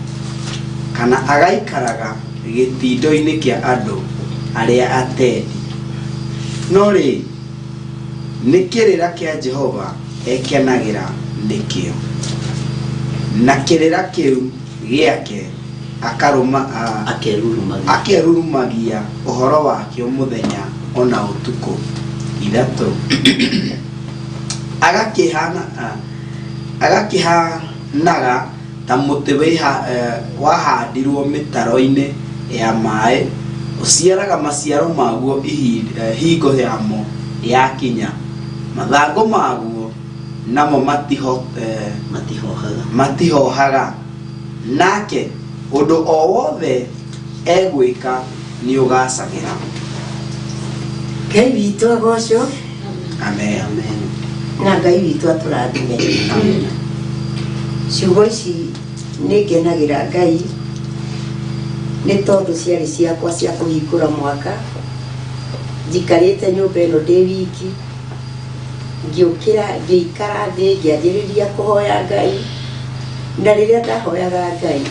kana agaikaraga gĩtindo-inĩ kĩa andũ arĩa atendi no rĩ nĩ kĩrĩra kĩa Jehova ekenagĩra nĩkĩo na kĩrĩra kĩu gĩake akarũma a- akerurumagia akerurumagia ũhoro wakĩo mũthenya ona ũtukũ ithatũ agakĩhana agakĩhanaga Ta mũtĩ wahandirwo mĩtaro-inĩ ya maĩ, ũciaraga maciaro maguo hingo yamo yakinya, mathangũ maguo namo Matihohaga. Matihohaga, nake ũndũ o wothe egwĩka nĩũgacagĩra. Ngai witũ agocwo. Amen. Amen. Na Ngai witũ atũrathime. Ciugo ici nĩ ngenagĩra Ngai nĩ tondũ ciarĩ ciakwa cia kũhingũra mwaka. Njikarĩte nyũmba ĩno ndĩ wiki, ngĩũkĩra, ngĩikara thĩ, ngĩanjĩrĩria kũhoya Ngai, na rĩrĩa ndahoyaga Ngai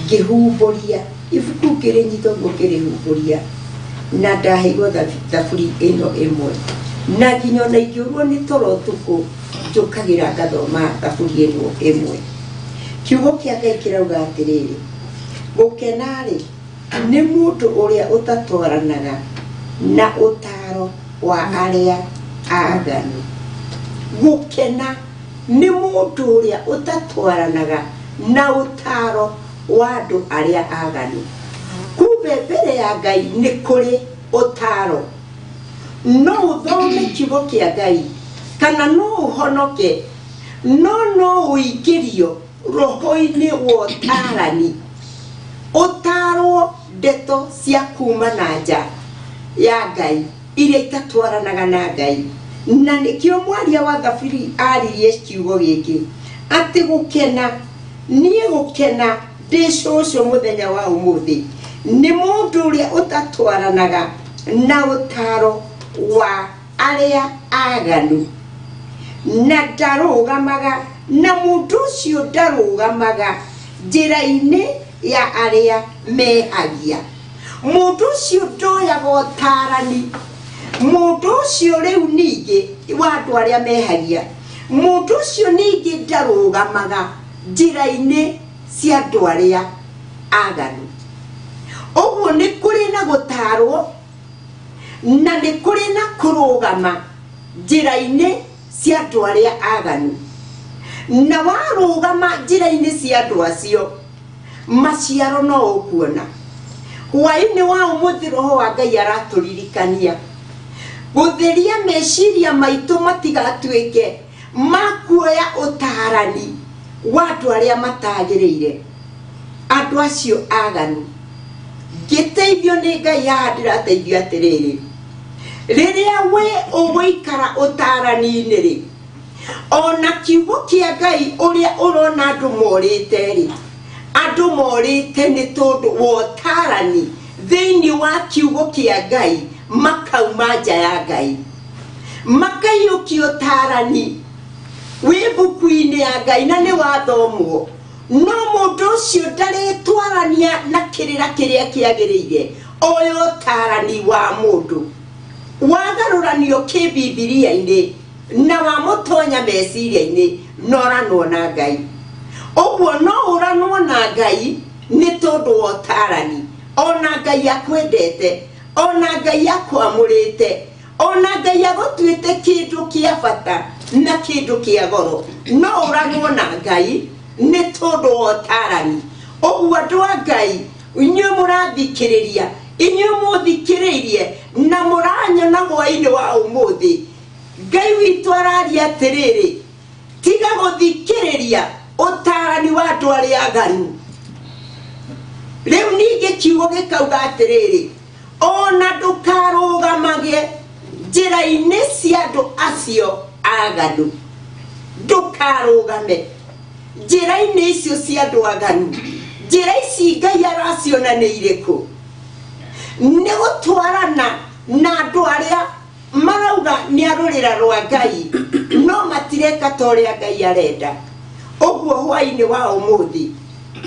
ngĩhumbũria ibuku, ngĩrĩnyita ũguo, ngĩrĩhumbũria, na ndaheirwo thaburi ĩno ĩmwe, na nginya ona ingĩũrwo nĩ toro ũtukũ njũkagĩra ngathoma thaburi ĩno ĩmwe. Kiugo kĩa Ngai kĩrauga atĩrĩrĩ, gũkena-rĩ nĩ mũndũ ũrĩa ũtatwaranaga na ũtaaro wa arĩa aganu. Gũkena nĩ mũndũ ũrĩa ũtatwaranaga na ũtaaro wa andũ arĩa aganu. Kumbe mbere ya Ngai nĩ kũrĩ ũtaaro. No ũthome kiugo kĩa Ngai kana no ũhonoke, no no ũingĩrio roho-inĩ wa ũtaarani, ũtaarwo ndeto cia kuma na nja ya Ngai iria itatwaranaga na Ngai. Na nĩkĩo mwaria wa Thaburi aririe kiugo gĩkĩ atĩ gũkena, niĩ gũkena ndĩ cũcũ mũthenya wa ũmũthĩ nĩ mũndũ ũrĩa ũtatwaranaga na ũtaaro wa arĩa aganu, na ndarũgamaga, na mũndũ ũcio ndarũgamaga njĩra-inĩ ya arĩa mehagia. Mũndũ ũcio ndoyaga ũtaarani, mũndũ ũcio rĩu ningĩ wa andũ arĩa mehagia, mũndũ ũcio ningĩ ndarũgamaga njĩra-inĩ cia andũ arĩa aganu. Ũguo nĩ kũrĩ na gũtaarwo na nĩ kũrĩ na kũrũgama njĩra-inĩ cia andũ arĩa aganu. Na warũgama njĩra-inĩ cia andũ acio, maciaro no ũkuona. Hwaĩ-inĩ wa ũmũthĩ Roho wa Ngai aratũririkania gũtheria meciria maitũ matigatuĩke ma kuoya ũtaarani wa andũ arĩa matagĩrĩire, andũ acio aganu. Ngĩteithio nĩ Ngai haha ndĩrateithio atĩrĩrĩ, rĩrĩa we ũgũikara ũtaarani-inĩ rĩ, ona kiugo kĩa Ngai ũrĩa ũrona andũ morĩte rĩ, andũ morĩte nĩ tondũ wa ũtaarani thĩinĩ wa kiugo kĩa Ngai, makauma nja ya Ngai, makaiyũkia ũtaarani wĩ mbuku-inĩ ya Ngai na nĩ wathomwo, no mũndũ ũcio ndarĩtwarania na kĩrĩra kĩrĩa kĩagĩrĩire. Oya ũtaarani wa mũndũ wagarũranio kĩbibilia-inĩ na wamũtonya meciria-inĩ, na ũranwo na Ngai. Ũguo no ũranwo na Ngai nĩ tondũ wa ũtaarani. Ona Ngai akwendete, ona Ngai akwamũrĩte, ona Ngai agũtuĩte kĩndũ kĩa bata na kĩndũ kĩa goro, no ũranwo na Ngai nĩ tondũ wa ũtaarani. Ũguo andũ a Ngai, inyuĩ mũrathikĩrĩria, inyuĩ mũthikĩrĩirie na mũranyona hwaĩ-inĩ wa ũmũthĩ, Ngai witũ araria atĩrĩrĩ, tiga gũthikĩrĩria ũtaarani wa andũ arĩa aganu. Rĩu ningĩ kiugo gĩkauga atĩrĩrĩ, ona ndũkarũgamage njĩra-inĩ cia andũ acio aganu. Ndũkarũgame njĩra-inĩ icio cia andũ aganu. Njĩra ici Ngai araciona nĩ irĩkũ? Nĩ gũtwarana na andũ arĩa marauga nĩ a rũrĩra rwa Ngai, no matireka ta ũrĩa Ngai arenda. Ũguo hwaĩ-inĩ wa ũmũthĩ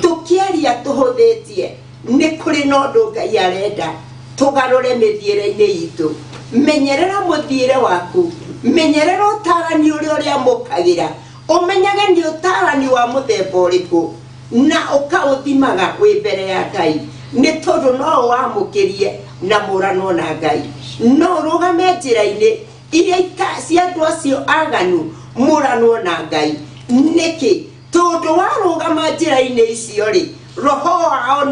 tũkĩaria tũhũthĩtie, nĩ kũrĩ na ũndũ Ngai arenda tũgarũre mĩthiĩre-inĩ itũ. Menyerera mũthiĩre waku, menyerera ũtarani ũrĩa ũrĩamũkagĩra, ũmenyage nĩ ũtarani wa mũthemba ũrĩkũ, na ũkaũthimaga wĩ mbere ya Ngai, nĩ tondũ no ũwamũkĩrie na mũranwo na Ngai. No ũrũgame njĩra-inĩ iria cia andũ acio aganu, mũranwo na Ngai. Nĩkĩ? Tondũ warũgama njĩra-inĩ icio rĩ, roho wao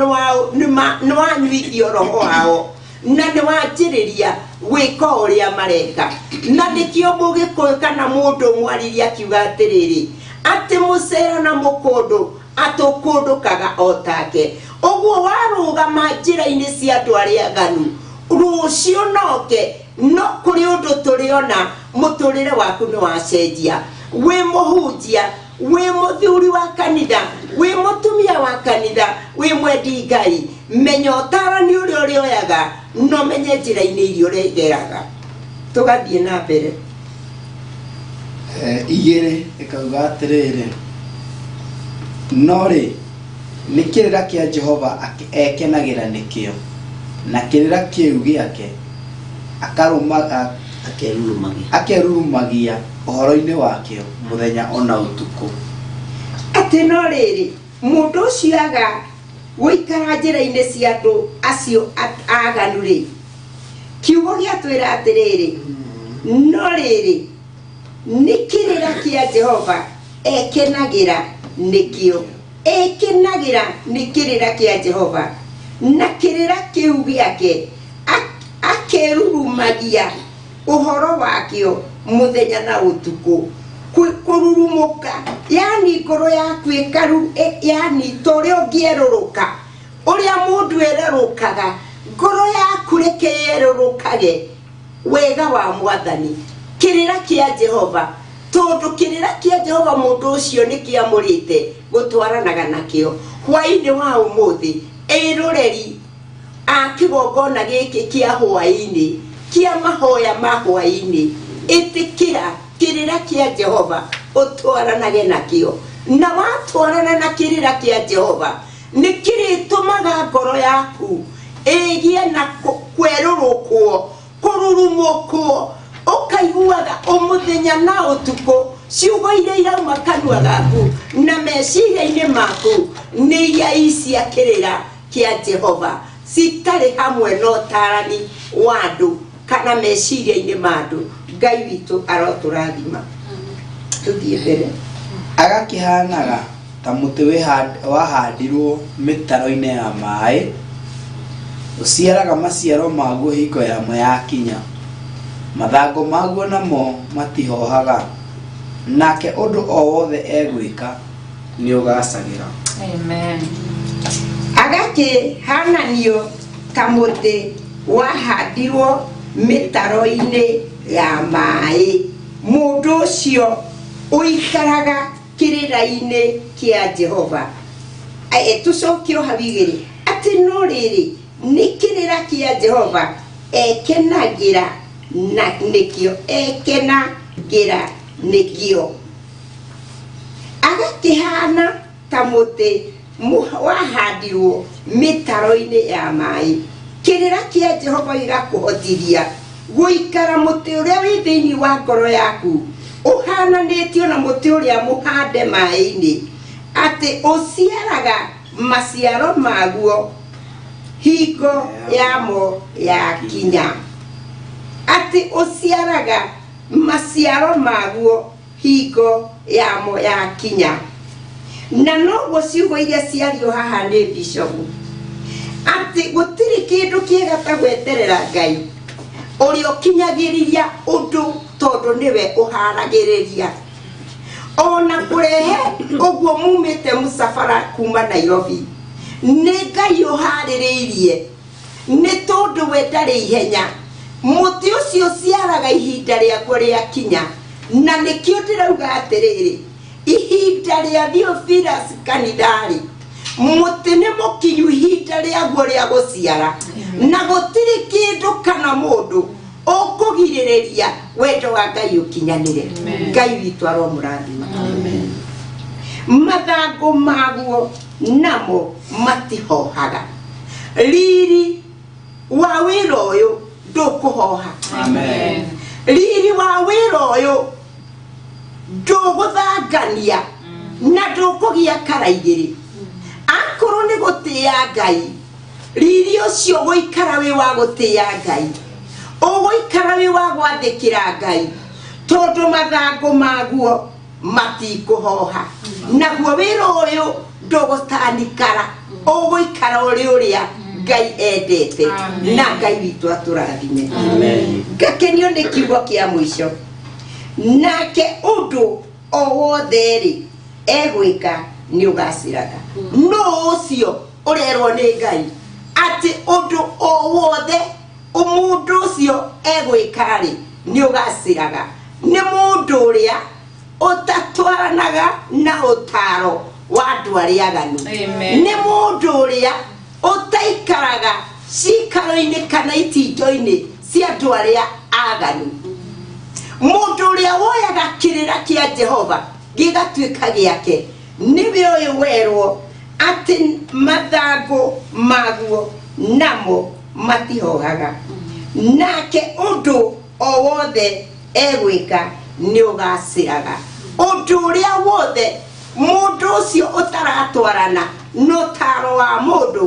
nĩ wanyuithio roho wao na nĩ wanjĩrĩria gwĩka ũrĩa mareka. Na nĩkĩo Mũgĩkũyũ kana mũndũ mwaririe akiuga atĩrĩrĩ, atĩ mũcera na mũkũndũ atũkũndũkaga o take. Ũguo warũgama njĩra-inĩ cia andũ arĩa aganu, rũciũ noke no kũrĩ ũndũ tũrĩona mũtũrĩre waku nĩ wacenjia. Wĩ mũhunjia, wĩ mũthuri wa kanitha, wĩ mũtumia wa kanitha, wĩ mwendi Ngai, menya ũtarani ũrĩa ũrĩoyaga na ũmenye njĩra-inĩ iria ũrĩgeraga. Tũgathiĩ na mbere. Igĩrĩ ĩkauga atĩrĩrĩ, no rĩ, nĩ kĩrĩra kĩa Jehova ekenagĩra nĩkĩo, na kĩrĩra kĩu gĩake Akerurumagia. akerurumagia ũhoro-inĩ wakĩo mũthenya o na ũtukũ. Atĩ no rĩrĩ, mũndũ ũcio aga gũikara njĩra-inĩ cia andũ acio aganu-rĩ, kiugo gĩatwĩra atĩrĩrĩ, no rĩrĩ, nĩ kĩrĩra kĩa Jehova ekenagĩra nĩkĩo. Ekenagĩra nĩ kĩrĩra kĩa Jehova, na kĩrĩra kĩu gĩake akerurumagia ũhoro wakĩo mũthenya na ũtukũ. Kũrurumũka, yani ngoro yaku ĩkaru, yani ta ũrĩa ũngĩerũrũka, ũrĩa mũndũ erũrũkaga, ngoro yaku reke yerũrũkage wega wa Mwathani, kĩrĩra kĩa Jehova, tondũ kĩrĩra kĩa Jehova mũndũ ũcio nĩ kĩamũrĩte gũtwaranaga nakĩo. Hwaĩ-inĩ wa ũmũthĩ, eroreri a kĩgongona gĩkĩ kĩa hwaĩ-inĩ, kĩa mahoya ma hwaĩ-inĩ, ĩtĩkĩra kĩrĩra kĩa Jehova ũtwaranage nakĩo. Na watwarana na kĩrĩra kĩa Jehova, nĩ kĩrĩtũmaga ngoro yaku ĩgĩe na kwerũrũkwo, kũrurumũkwo, ũkaiguaga ũmũthenya na ũtukũ ciugo iria irauma kanua gaku na meciria-inĩ maku nĩ iria i cia kĩrĩra kĩa Jehova, citarĩ hamwe na ũtarani wa andũ kana meciria-inĩ ma andũ. Ngai witũ arotũrathima. Tũthiĩ mbere. Agakĩhanaga ta mũtĩ wahandirwo mĩtaro-inĩ ya maĩ, ũciaraga maciaro maguo hingo yamo yakinya, mathangũ maguo namo matihohaga, nake ũndũ o wothe egwĩka nĩũgaacagĩra. Amen. Agakĩhananio ta mũtĩ wahandirwo mĩtaro-inĩ ya maĩ. Mũndũ ũcio ũikaraga kĩrĩra-inĩ kĩa Jehova. Tũcoke o hau igĩrĩ, atĩ no rĩrĩ, nĩ kĩrĩra kĩa Jehova ekenagĩra na nĩkĩo, ekenagĩra nĩkĩo. Agakĩhana ta mũtĩ wahandirwo mĩtaro-inĩ ya maĩ. Kĩrĩra kĩa Jehova gĩgakũhotithia gũikara mũtĩ ũrĩa wĩ thĩinĩ wa ngoro yaku ũhananĩtio na mũtĩ ũrĩa mũhande maĩ-inĩ, atĩ ũciaraga maciaro maguo hingo yamo yakinya. Atĩ ũciaraga maciaro maguo hingo yamo yakinya. Na noguo ciugo iria ciario haha nĩ bishopu, atĩ gũtirĩ kĩndũ kĩega ta gweterera Ngai ũrĩa ũkinyagĩrĩria ũndũ, tondũ nĩwe ũharagĩrĩria. Ona kũrehe ũguo mumĩte mũcabara kuma Nairobi, nĩ Ngai ũharĩrĩirie, nĩ tondũ we ndarĩ ihenya. Mũtĩ ũcio ũciaraga ihinda rĩaguo rĩakinya. Na nĩkĩo ndĩrauga atĩrĩrĩ, ihinda rĩa Theophilus kanitharĩ, mũtĩ nĩ mũkinyu ihinda rĩaguo rĩa gũciara, na gũtirĩ kĩndũ kana mũndũ ũkũgirĩrĩria wendo wa Ngai ũkinyanĩre. Ngai witũ aromũrathima. Mathangũ maguo namo matihohaga. Riri wa wĩra ũyũ ndũkũhoha. Amen. Riri wa wĩra ũyũ ndũgũthangania na ndũkũgĩa kara igĩrĩ. Akorwo nĩ gũtĩĩa Ngai, riri ũcio ũgũikara wĩ wa gũtĩĩa Ngai, ũgũikara wĩ wa gwathĩkĩra Ngai, tondũ mathangũ maguo Matikũhoha naguo wĩra ũyũ ndũgũtanikara, ũgũikara ũrĩ ũrĩa Ngai endete. Na Ngai witũ atũrathime. Ngakenio nĩ kiugo kĩa mũico, nake ũndũ o wothe rĩ egwĩka nĩ ũgacĩraga. Nũ ũcio ũrerwo nĩ Ngai atĩ ũndũ o wothe mũndũ ũcio egwĩka rĩ nĩ ũgacĩraga? Nĩ mũndũ ũrĩa ũtatwaranaga na ũtaro wa andũ arĩa aganu. Amen. Nĩ mũndũ ũrĩa ũtaikaraga cikaro-inĩ kana itindo-inĩ cia andũ arĩa aganu, mũndũ ũrĩa woyaga kĩrĩra kĩa Jehova gĩgatuĩka gĩake, nĩwe ũyũ werwo atĩ mathangũ maguo namo matihohaga, nake ũndũ o wothe egwĩka nĩ ũgacĩraga. Ũndũ ũrĩa wothe mũndũ ũcio ũtaratwarana na ũtaro wa mũndũ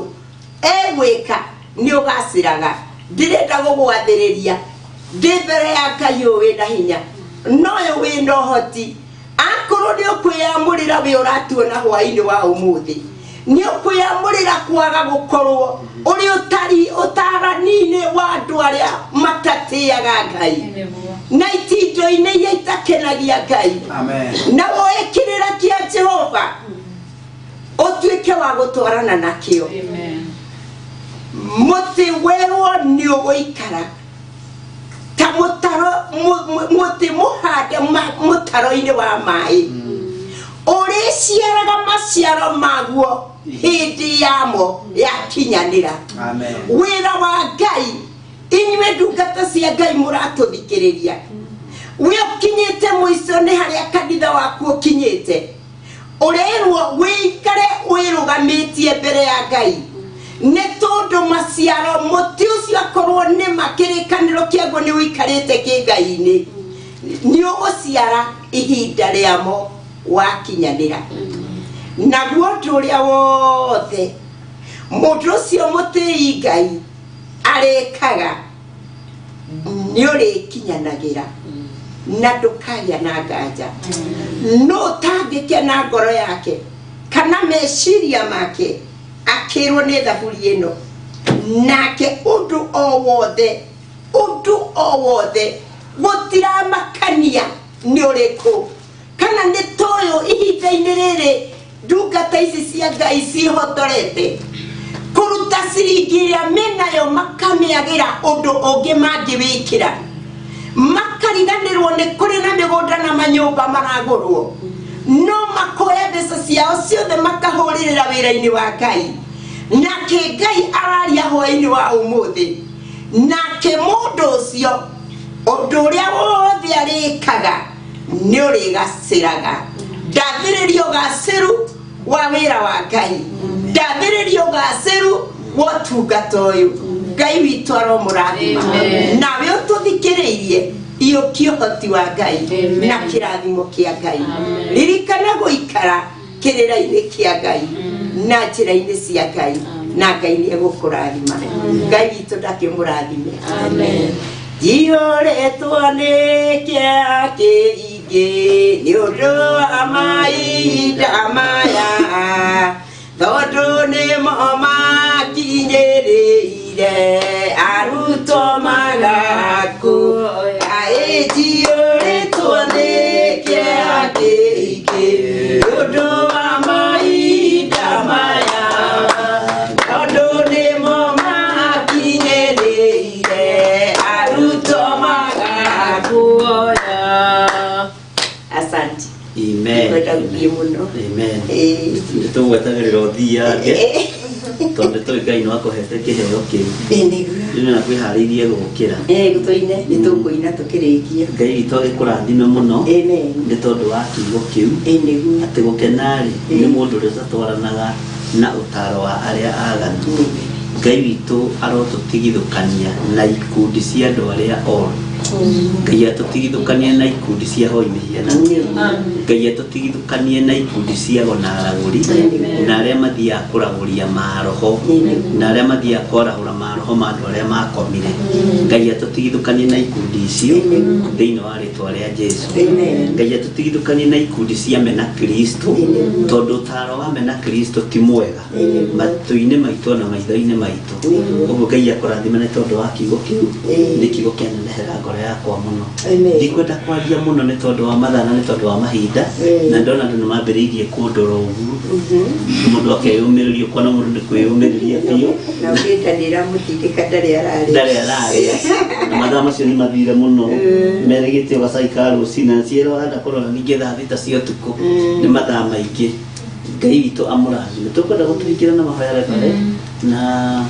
egwĩka nĩ ũgacĩraga. Ndĩrenda gũgwathĩrĩria ndĩ mbere ya Ngai ũyũ wĩna hinya na ũyũ wĩna ũhoti, akorwo nĩ ũkwĩyamũrĩra wĩ ũratuona hwainĩ wa ũmũthĩ, nĩ ũkwĩyamũrĩra kwaga gũkorwo ũrĩ ũtari ũtarani-inĩ wa andũ arĩa matatĩaga Ngai na itindo-inĩ iria itakenagia Ngai. Amen. Na woe kĩrĩra kĩa Jehova ũtuĩke wa gũtwarana nakĩo, mũtĩ werwo nĩ ũgũikara ta mũtaro, mũtĩ mũhande mũtaro-inĩ wa maĩ, ũrĩciaraga maciaro maguo hĩndĩ yamo yakinyanĩra. Amen. Wĩra wa Ngai, inyuĩ ndungata cia Ngai mũratũthikĩrĩria, wĩ ũkinyĩte mũico nĩ harĩa kanitha waku ũkinyĩte, ũrerwo wĩikare wĩrũgamĩtie mbere ya Ngai, nĩ tondũ maciaro mũtĩ ũcio akorwo nĩ makĩrĩkanĩro kĩaguo nĩ ũikarĩte kĩngai-inĩ, nĩ ũgũciara ihinda rĩamo wakinyanĩra. Naguo ũndũ ũrĩa wothe mũndũ ũcio mũtĩi Ngai arĩkaga nĩ ũrĩkinyanagĩra na ndũkagĩa na nganja. No ũtangĩkena ngoro yake kana meciria make akĩrwo nĩ thaburi ĩno, nake ũndũ o wothe, ũndũ o wothe, gũtiramakania nĩ ũrĩkũ kana nĩ toyũ ihinda-inĩ rĩrĩ ndungata ici cia Ngai cihotorete kũruta ciringi ĩrĩa menayo makamĩagĩra ũndũ ũngĩ mangĩwĩkĩra, makariganĩrwo nĩ kũrĩ na mĩgũnda na manyũmba maragũrwo, no makoya mbeca ciao ciothe makahũrĩrĩra wĩra-inĩ wa Ngai. Nake Ngai araria hwaĩ-inĩ wa ũmũthĩ, nake mũndũ ũcio ũndũ ũrĩa wothe arĩkaga nĩ ũrĩgacĩraga. Ndathĩrĩria ũgacĩru wa wĩra wa Ngai, ndathĩrĩria ũgacĩru wa ũtungata ũyũ. Ngai witũ aromũrathima. Amen. Nawe ũtũthikĩrĩirie, iyũkia ũhoti wa Ngai na kĩrathimo kĩa Ngai. Ririkana gũikara kĩrĩra-inĩ kĩa Ngai na njĩra-inĩ cia Ngai, na Ngai nĩ egũkũrathima. Ngai witũ ndakĩmũrathime. Njiyũrĩtwo nĩ kĩeha kĩingĩ nĩ ũndũ wa mahinda maya, tondũ nĩmo makinyĩrĩire arutwo magakuoya. Njiyũrĩtwo nĩ kĩeha kĩingĩ nĩ ũndũ wa mahinda maya, tondũ nĩmo makinyĩrĩire arutwo magakuoya. Asante. Amen. Kwenda gũthiĩ mũno. Amen. Ĩĩ. Nĩ tũgwetagĩrĩra ũthiange tondũ nĩ tũĩ Ngai no akũhete kĩheo kĩu. Ĩĩ, nĩguo. Rĩu nĩ kwĩharĩirie gũkĩra. Ĩĩ, tũine, nĩ tũkũina tũkĩrĩkia. Ngai witũ agĩkũrathime mũno. Amen. Nĩ tondũ wa kiugo kĩu. Ĩĩ, nĩguo. Atĩ gũkena-rĩ nĩ mũndũ ũrĩa ũtatwaranaga na ũtaro wa arĩa aganu. Ngai witũ arotũtigithũkania na ikundi cia andũ arĩa oru. Ngai atũtigithũkanie na ikundi cia hoi mĩhianano. Ngai atũtigithũkanie na ikundi cia ago na aragũri, na arĩa mathiaga kũragũria maroho, na arĩa mathiaga kwarahũra maroho ma andũ arĩa makomire. Ngai atũtigithũkanie na ikundi icio thĩinĩ wa rĩtwa rĩa Jesu. Ngai atũtigithũkanie na ikundi cia mena Kristo, tondũ ũtaro wa mena Kristo ti mwega matũ-inĩ maitũ na maitho-inĩ maitũ. Ũguo Ngai akũrathime nĩ tondũ wa kiugo kĩu, nĩ kiugo kĩanenehera ngoro yakwa mũno. Ndikwenda kwaria mũno nĩ tondũ wa mathaa na nĩ tondũ wa mahinda, na ndona andũ nĩ mambĩrĩirie kũndora ũguo, mũndũ akeyũmĩrĩria, ũkona mũndũ nĩ kwĩyũmĩrĩria biũ. Na ũngĩta ndĩramũtindĩka ndarĩ ararĩa. Ndarĩ ararĩa, na mathaa macio nĩ mathire mũno, merĩgĩte o gacai ka rũcinĩ, na ciero arenda kũrora ningĩ thaa 6 cia ũtukũ, nĩ mathaa maingĩ. Ngai witũ amũrathime. Tũkwenda gũtũhingĩra na mahoya rebare, na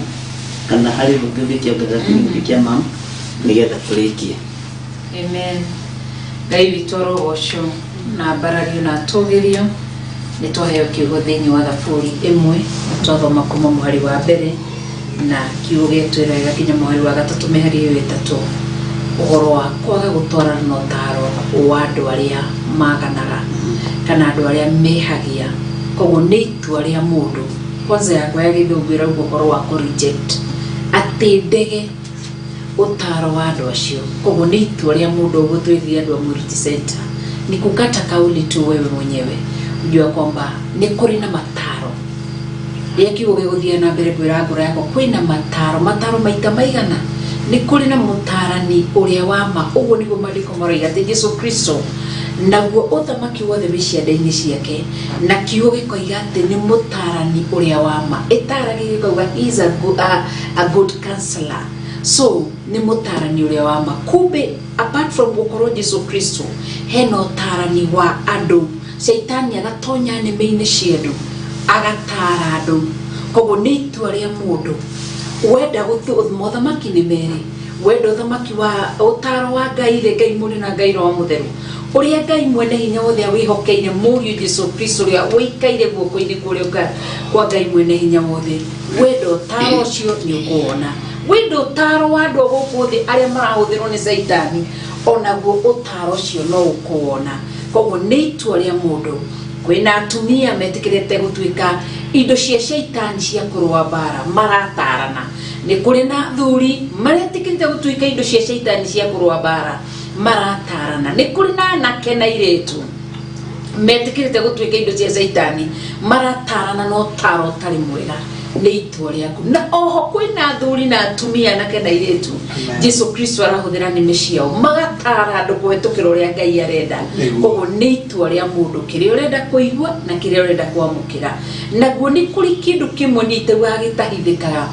kana harĩ ũndũ ũngĩ ũngĩkĩongerera kiugo gĩkĩ kĩa mam nĩgetha tũrĩkie. Amen. Ngai witũ arogocwo na ambarario na atũgĩrio. Nĩ twaheo kiugo thĩinĩ wa Thaburi ĩmwe na twathoma kuma mũhari wa mbere na kiugo gĩatwĩra wega nginya mũhari wa gatatũ, mĩhari ĩyo ĩtatũ, ũhoro wa kwaga gũtwarana na ũtaro wa andũ arĩa maganaga kana andũ arĩa mehagia. Koguo nĩ itua rĩa mũndũ. Kwanza yakwa ya gĩthũngũ ĩrauga ũhoro wa kũ reject, atĩ ndege ũtaro wa andũ acio. Koguo nĩ itua rĩa mũndũ. Ũguo twĩrire andũ a Mwiriti Center ni kukata kauli tu wewe mwenyewe, ujua kwamba nĩ kũrĩ na mataro. Rĩrĩa kiugo gĩgũthiĩ na mbere kwĩra ngoro yakwa kwĩna mataro, mataro maita maigana, nĩ kũrĩ na mũtarani ũrĩa wa ma. Ũguo nĩguo maandĩko maroiga atĩ Jesu Kristo naguo ũthamaki wothe wĩ ciande-inĩ ciake, na kiugo gĩkoiga atĩ nĩ mũtarani ũrĩa wa ma. Ĩtaragia gĩkauga he is a good counselor, so nĩ mũtarani ũrĩa wa ma. Kumbe apart from gũkorwo Jesu Kristo, hena ũtarani wa andũ. Caitani agatonya nĩmĩ-inĩ cia andũ agatara andũ. Koguo nĩ itua rĩa mũndũ. Wenda gũthu mothamaki nĩ merĩ, wenda ũthamaki wa ũtaro wa Ngai rĩ, Ngai Mũriũ na Ngai Roho Mũtheru, ũrĩa Ngai mwene hinya wothe awĩhokeire Mũriũ Jesu Kristo ũrĩa ũikaire guoko-inĩ kũrĩa kwa Ngai mwene hinya wothe. Wenda ũtaro ũcio nĩ ũkũwona, wenda ũtaro wa andũ a gũkũ thĩ arĩa marahũthĩrwo nĩ Caitani, onaguo ũtaro ũcio no ũkũwona. Koguo nĩ itua rĩa mũndũ. Kwĩna atumia metĩkĩrĩte gũtuĩka indo cia caitani cia kũrũa mbara, maratarana. Nĩ kũrĩ na athuri maretĩkĩrĩte gũtuĩka indo cia caitani cia kũrũa mbara, maratarana. Nĩ kũrĩ na anake na airĩtu metĩkĩrĩte gũtuĩka indo cia caitani, maratarana na ũtaro ũtarĩ mwega. Nĩ itua rĩaku. Na oho kwĩna athuri na atumia, anake na airĩtu Jesu Kristo arahũthĩra nĩmĩ ciao magatara andũ kũhetũkĩra ũrĩa Ngai arenda. Koguo nĩ itua rĩa mũndũ kĩrĩa ũrenda kũigua na kĩrĩa ũrenda kwamũkĩra. Naguo nĩ kũrĩ kĩndũ kĩmwe niĩ itaugaga gĩtahithĩkaga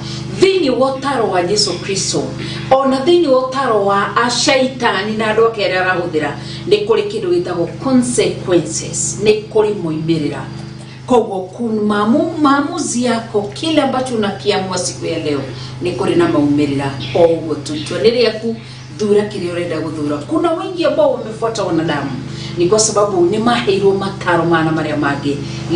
thĩinĩ wa ũtaro wa Jesu Kristo, ona thĩinĩ wa ũtaro wa acaitani na andũ ake arĩa arahũthĩra, nĩ kũrĩ kĩndũ gĩtagwo consequences, nĩ kũrĩ moimĩrĩra. Koguo maamuzi yako, kile ambacho unakiamua siku ya leo, nĩ kũrĩ na maumĩrĩra. O ũguo tu itua nĩ rĩaku, thura kĩrĩa ũrenda gũthura. Kuna wengi ambao wamefuata wanadamu ni kwa sababu nĩ maheirwo mataro mana marĩa mangĩ,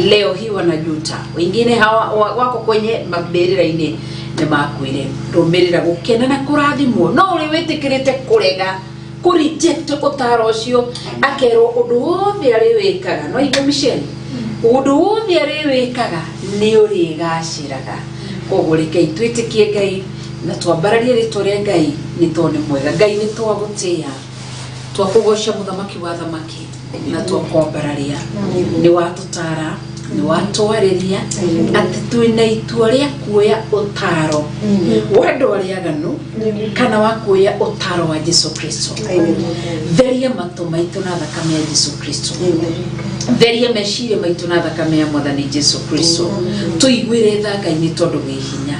leo hii wanajuta. Wengine hawa wako kwenye mambĩrĩra-inĩ, nĩ makuire. Rũmĩrĩra gũkena na kũrathimwo, no ũrĩ wĩtĩkĩrĩte kũrega, kũ reject ũtaro ũcio, akerwo ũndũ wothe arĩ wĩkaga, no igue Michelle, ũndũ wothe arĩ wĩkaga nĩ ũrĩgacĩraga. Koguo rekei twĩtĩkie Ngai na twambararie rĩtwa rĩa Ngai, nĩ tondũ nĩ mwega. Ngai, nĩ twagũtĩĩa, twakũgoca, mũthamaki wa thamaki, na twakwambararia. Nĩ watũtara, nĩ watwarĩria atĩ twĩna itua rĩa kuoya ũtaro wa andũ arĩa aganu kana wa kuoya ũtaro wa Jesu Kristo. Theria matũ maitũ na thakame ya Jesu Kristo, theria meciria maitũ na thakame ya Mwathani Jesu Kristo. Tũiguĩre tha Ngai, nĩ tondũ wĩ hinya,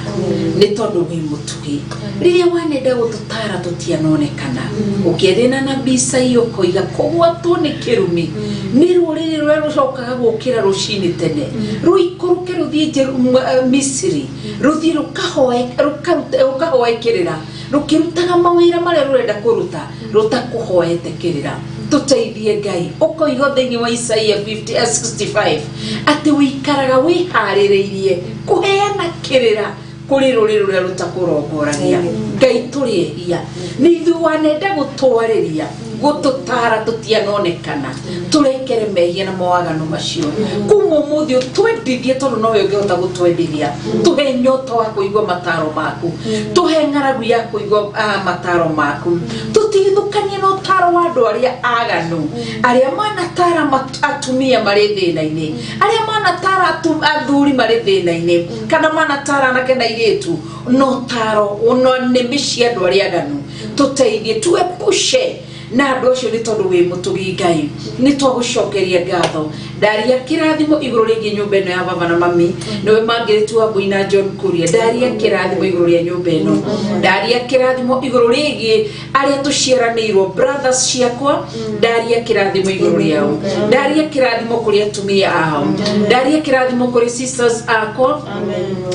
nĩ tondũ wĩ mũtugi. Rĩrĩa wanenda gũtũtara tũtianonekana, ũkĩaria na nabii Isaia ũkoiga kũgwatwo nĩ kĩrumi nĩ rũrĩrĩ rũrĩa rũcokaga gũkĩra rũcinĩ tene, rũikũrũke rũthiĩ Misiri, rũthiĩ rũkahoe rũkahoe kĩrĩra, rũkĩrutaga mawĩra marĩa rũrenda kũruta rũtakũhoete kĩrĩra. Tũteithie Ngai. Ũkoiga thĩinĩ wa Isaia 50, 65 atĩ wĩikaraga wĩharĩrĩirie kũheana kĩrĩra. Kũrĩ rũrĩrĩ rũrĩa rũtakũrongoragia. Ngai, tũrĩ ehia, nĩ ithuĩ wanenda gũtwarĩria gũtũtara, tũtianonekana. Tũrekere mehia na mawaganu macio. Kuma ũmũthĩ ũtwendithie, tondũ nowe ũngĩhota gũtwendithia. Tũhe nyota wa kũigua mataro maku, tũhe ng'aragu ya kũigua mataro maku. Tũtigithũkanie na ũtaro wa andũ arĩa aganu, arĩa manatara atumia marĩ thĩna-inĩ, arĩa manatara athuri marĩ thĩna-inĩ, kana manatara anake na airĩtu na ũtaro na nĩmĩ cia andũ arĩa aganu. Tũteithie tuepushe na andũ acio, nĩ tondũ wĩ mũtugi. Ngai, nĩ twagũcokeria ngatho. Ndaria kĩrathimo igũrũ rĩgiĩ nyũmba ĩno ya baba na mami, nĩwe Margaret Wambui na John Kuria. Ndaria kĩrathimo igũrũ rĩa nyũmba ĩno, ndaria kĩrathimo igũrũ rĩgiĩ arĩa tũciaranĩirwo, brothers ciakwa, ndaria kĩrathimo igũrũ rĩao, ndaria kĩrathimo kũrĩ atumia ao, ndaria kĩrathimo kũrĩ sisters akwa,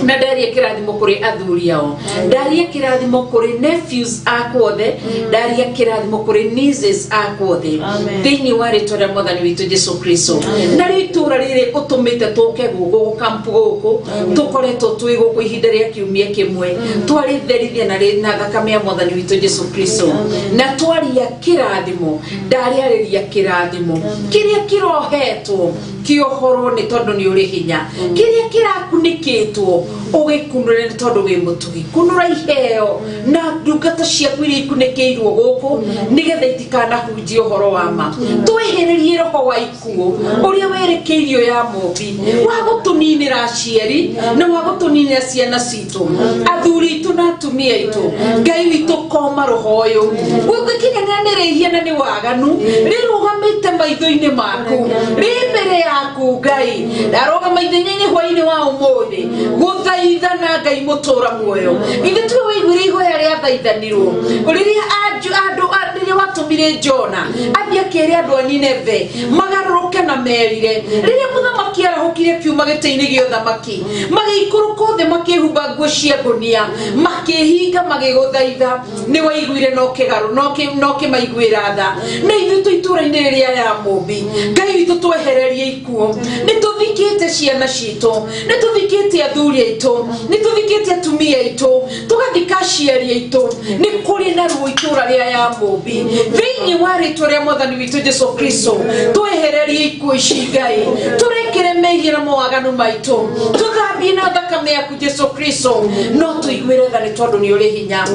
na ndaria kĩrathimo kũrĩ athuri ao, ndaria kĩrathimo kũrĩ nephews akwa othe, ndaria kĩrathimo kũrĩ nieces akwa othe, thĩinĩ wa rĩtwa rĩa Mwathani witũ Jesu Kristo. Na rĩu itũũra rĩrĩ ũtũmĩte tũke gũkũ kampu gũkũ, tũkoretwo twĩ gũkũ ihinda rĩa kiumia kĩmwe, twarĩtherithia na thakame ya Mwathani witũ Jesu Kristo, na twaria kĩrathimo. Ndarĩarĩria kĩrathimo kĩrĩa kĩrohetwo kĩohorwo, nĩ tondũ nĩ ũrĩ hinya. Kĩrĩa kĩrakunĩkĩtwo ũgĩkunũre, nĩ tondũ wĩ mũtugi. Kunũra iheo na ndungata ciaku iria ikunĩkĩirwo gũkũ, nĩgetha itikanahunjie ũhoro wa ma. Twehererie roho wa ikuũ ũrĩa werekeirio ya mũmbi wa gũtũninĩra aciari na wa gũtũninĩra ciana citũ, athuri aitũ na atumia aitũ. Ngai witũ, koma roho ũyũ gũgĩkinyanĩra nĩ rĩhia na nĩ waganu rĩrũgamĩte maitho-inĩ maku, rĩ mbere yaku. Ngai, ndarũgama ithenya-inĩ hwainĩ wa ũmũthĩ gũthaithana. Ngai mũtũra muoyo, ithe tiwe waiguire ihoya rĩathaithanirwo rĩrĩa andũ rĩrĩa watũmire Jona athiĩ akĩre andũ a Nineve magarũrũke na merire. Rĩrĩa mũthamaki arahũkire kiuma gĩtĩ-inĩ gĩa ũthamaki, magĩikũrũka othe makĩhumba nguo cia ngũnia, makĩhinga magĩgũthaitha, nĩ waiguire na ũkĩgarũ na ũkĩmaiguĩra tha. Na ithuĩ twĩ itũũra-inĩ rĩrĩa ya mũmbi, Ngai witũ, twehererie ikuũ. Nĩ tũthikĩte ciana citũ, nĩ tũthikĩte athuri aitũ, nĩ tũthikĩte atumia aitũ, tũgathika aciari aitũ. Nĩ kũrĩ na ruo itũũra rĩa ya mũmbi. Thĩinĩ wa rĩtwa rĩa Mwathani witũ Jesu Kristo, twehererie ikuũ ici. Ngai, tũrekere mehia na mawaganu maitũ, tũthambie na thakame yaku Jesu Kristo. No tũiguĩre tha, nĩ tondũ nĩ ũrĩ hinya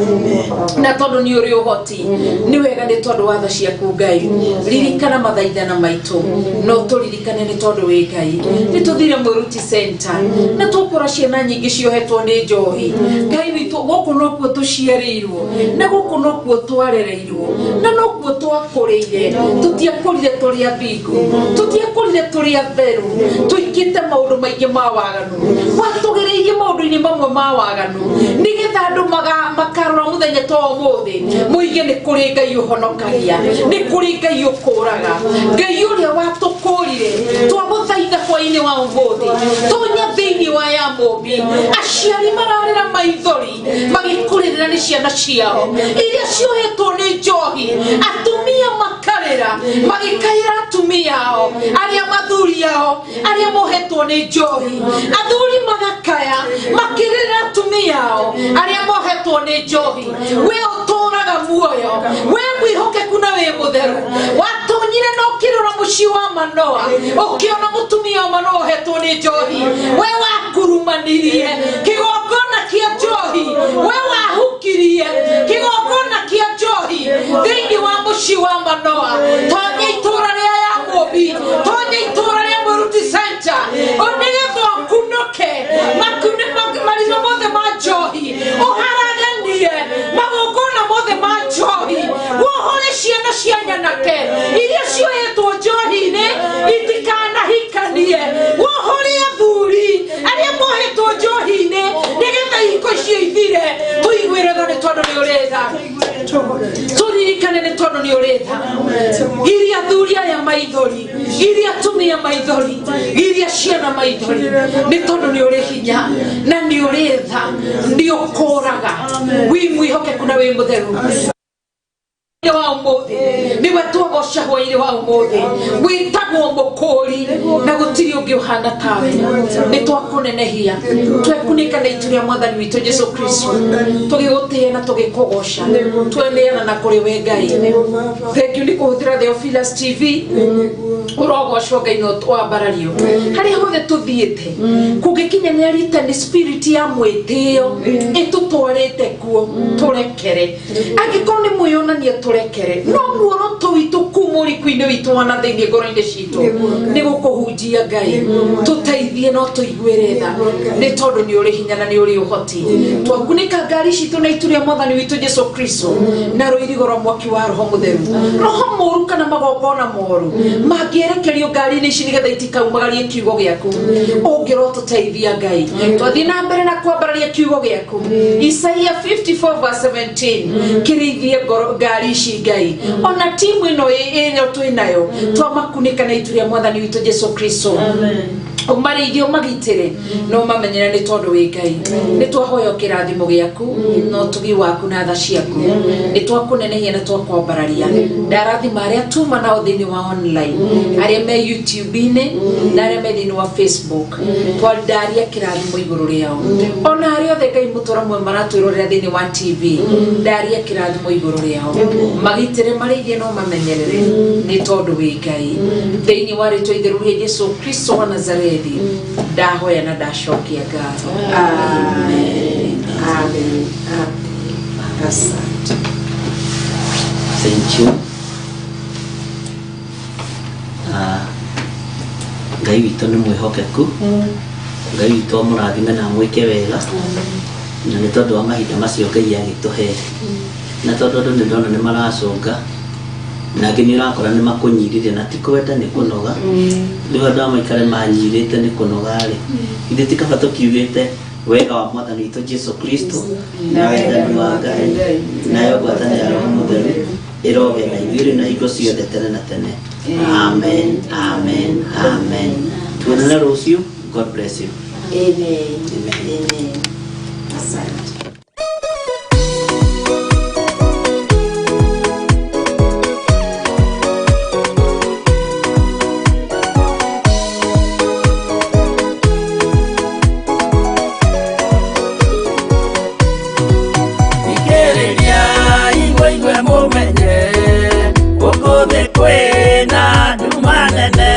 na tondũ nĩ ũrĩ ũhoti. Nĩ wega, nĩ tondũ wa tha ciaku. Ngai, ririkana mathaithana maitũ, no tũririkane, nĩ tondũ wĩ Ngai. Nĩ tũthire Mwĩruti Center na twakora ciana nyingĩ ciohetwo nĩ njohi. Ngai witũ, gũkũ nokuo tũciarĩirwo, na gũkũ nokuo twarereirwo, na nokuo twakũrĩire. Tũtiakũrire tũrĩ athingu, tũtiakũrire tũrĩ atheru, tũikĩte maũndũ maingĩ ma waganu. Watũgereirie maũndũ-inĩ mamwe ma waganu, nĩgetha andũ makarora mũthenya ta ũmũthĩ moige nĩ kũrĩ Ngai ũhonokagia, nĩ kũrĩ Ngai ũkũraga. Ngai ũrĩa watũkũrire, twagũthaitha hwainĩ wa ũmũthĩ, tonya thĩinĩ wa ya mũmbi. Aciari mararĩra maithori magĩkũrĩrĩra nĩ ciana ciao iria ciohetwo nĩ njohi, atumia makarĩra magĩkaĩra atumia ao arĩa mathuri ao arĩa mohetwo nĩ njohi, athuri magakaya makĩrĩra atumia ao arĩa mohetwo nĩ njohi. We ũtũraga muoyo, we mwĩhokeku na wĩ mũtheru, watonyire na ũkĩrora mũciĩ wa Manoa, ũkĩona mũtumia wa Manoa ohetwo nĩ njohi. We wakurumanirie kĩgongona kĩa njohi, we wahukirie kĩgongona kĩa njohi thĩinĩ wa mũciĩ wa Manoa. Tonya itũũra rĩa ya mũmbi, tonya itũũra rĩa Mwĩruti Center, nĩgetha ũkunũke marima mothe ma njohi, ũharaganie magongona mothe ma njohi, wohore ciana cia nyanake iria ciohetwo njohi-inĩ itikanahikanie, wohore athuri arĩa mohetwo njohi-inĩ, nĩgetha ihiko icio ithire. Tũiguĩre tha, nĩ tondũ nĩ ũrĩ tha. Tũririkane, nĩ tondũ nĩ ũrĩ tha. Giria athuri aya maithori, giria atumia maithori, giria ciana maithori, nĩ tondũ nĩ ũrĩ hinya na nĩ ũrĩ tha, nĩ ũkũraga, wĩ mwĩhokeku na wĩ mũtheru. Wa ũmũthĩ nĩwe twagoca hwainĩ wa ũmũthĩ wĩtagwo mũkũri na gũtirĩ ũngĩ ũhana tawe. Nĩ twakũnenehia, twekunĩka na itu rĩa mwathani witũ Jesu Kristo, tũgĩgũtĩĩa na tũgĩkũgoca, tweneana na kũrĩ we Ngai. Thank you nĩ kũhũthĩra Theophilus TV. Ũrogocwo Ngai na wambarario harĩa hothe tũthiĩte. Kũngĩkinya nĩ arita nĩ spirit ya mwĩtĩo ĩtũtwarĩte kuo, tũrekere. Angĩkorwo nĩ mwĩyonania, tũrekere. No muoroto witũ kuma ũriku-inĩ witũ wa na thĩinĩ, ngoro-inĩ citũ, nĩ gũkũhunjia. Ngai, tũteithie no tũiguĩre tha, nĩ tondũ nĩ ũrĩ hinya na nĩ ũrĩ ũhoti. Twakunĩka ngari citũ na itu rĩa mwathani witũ Jesu Kristo na rũirigo rwa mwaki wa Roho Mũtheru. Roho mũru kana magongona moru mangĩerekerio ngari-inĩ ici nĩgetha itikaumagarie kiugo gĩaku, ũngĩrotũteithia Ngai. Twathiĩ na mbere na kwambararia kiugo gĩaku, Isaia 54 verse 17, kĩrĩithie ngari ici Ngai, ona timu ĩno ĩrĩa twĩ nayo. Twamakunĩka na itu rĩa mwathani witũ Jesu Kristo, ũmarĩithie, ũmagitĩre no mamenyere, nĩ tondũ wĩ Ngai. Nĩ twahoya kĩrathimo gĩaku na ũtugi waku na tha ciaku. Nĩ twakũnenehia na twakwambararia. Ndarathima arĩa tuma nao thĩinĩ wa online, arĩa me YouTube-inĩ na arĩa me thĩinĩ wa Facebook. Twandaria kĩrathimo igũrũ rĩao, ona arĩa othe Ngai mũtũra mwe maratwĩrorera thĩinĩ wa TV. Ndaria kĩrathimo igũrũ rĩao, magitĩre, marĩithie no mamenyerere, nĩ tondũ wĩ Ngai. Thĩinĩ wa rĩtwa itheru rĩa Jesu Kristo wa Nazarethi ndahoya na ndacokia ngatho. Amen. Amen. Amen. Asante. Thank you. Ah, Ngai witũ nĩ mwĩhokeku. Ngai witũ amũrathime na amwĩke wega, na nĩ tondũ wa mahinda macio Ngai agĩtũhe, na tondũ andũ nĩ ndona nĩ maracũnga na angĩ nĩ ũrakora nĩ makũnyirire na ti kwenda, nĩ kũnoga. Rĩu andũ aya maikare manyirĩte nĩ kũnoga rĩ, ithuĩ ti kaba tũkiugĩte wega wa mwathani witũ Jesu Kristo na wendani wa Ngai nayo ngwatanĩro ya Roho Mũtheru ĩrogĩa na ithuĩ rĩu na hingo ciothe tene na tene. Amen, amen, amen. Tuonane rũciũ. God bless you. Amen. Amen. Asante. Thikĩrĩria igwe igwe mũmenye gũkũ thĩ kwĩna nduma nene,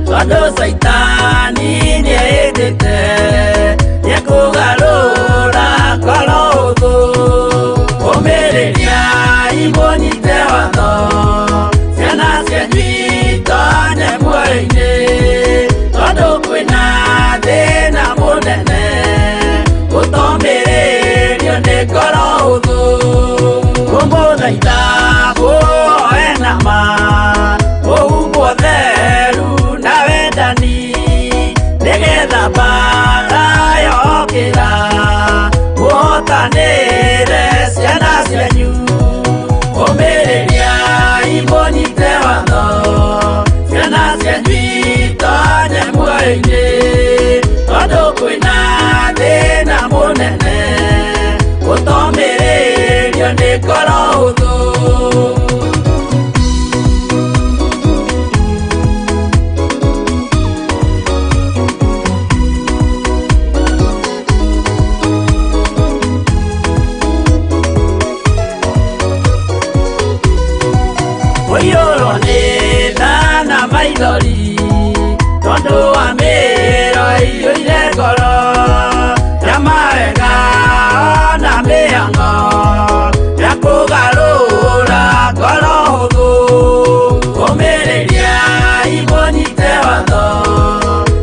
tondũ Caitani nĩehĩtĩte nĩekũgarũra ngoro hũthũ. Ũmĩrĩria imũnyite watho, ciana cianyu itonye muoyo-inĩ, tondũ kwĩna thĩna mũnene gũtomĩrĩrio nĩ ngoro hũthũ. Kũmũthaitha mũhoe na ma, mũhumbwo theru na wendani, nĩgetha mbara yokĩra mũhotanĩre ciana cianyu. Ũmĩrĩria imũnyite watho, ciana cianyu itonye muoyo-inĩ, tondũ kwĩna thĩna mũnene gũtomĩrĩrio nĩ ngoro hũthũ. Kũiyũrwo nĩ tha na maithori tondũ wa mĩro ĩiyũire ngoro ya mawega na mĩhang'o ya kũgarũra ngoro hũthũ. Ũmĩrĩria imũnyite watho,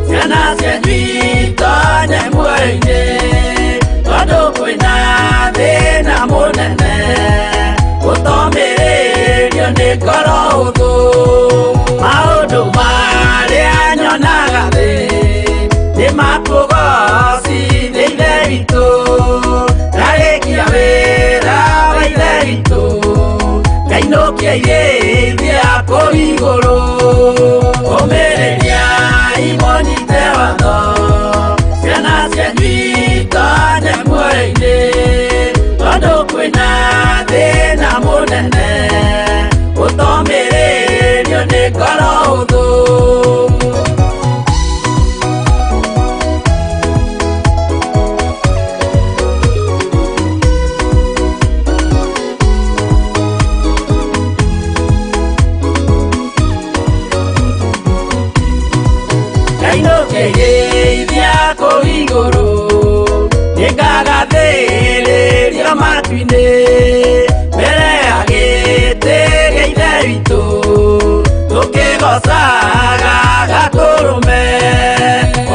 ciana cianyu itonye muoyo-inĩ, tondũ kwĩna thĩna mũnene gũtomĩrĩrio nĩ ngoro hũthũ. Maũndũ marĩa nyonaga thĩ nĩ makũgocithia Ithe witũ. Ndarĩkia wĩra wa Ithe witũ, ngainũkia irĩithia kũu igũrũ. Ũmĩrĩria imũnyite watho, ciana cianyu itonye muoyo-inĩ, tondũ kwĩna thĩna mũnene. matu-inĩ mbere ya gĩtĩ gĩa Ithe witũ tũkĩgocaga Gatũrũme.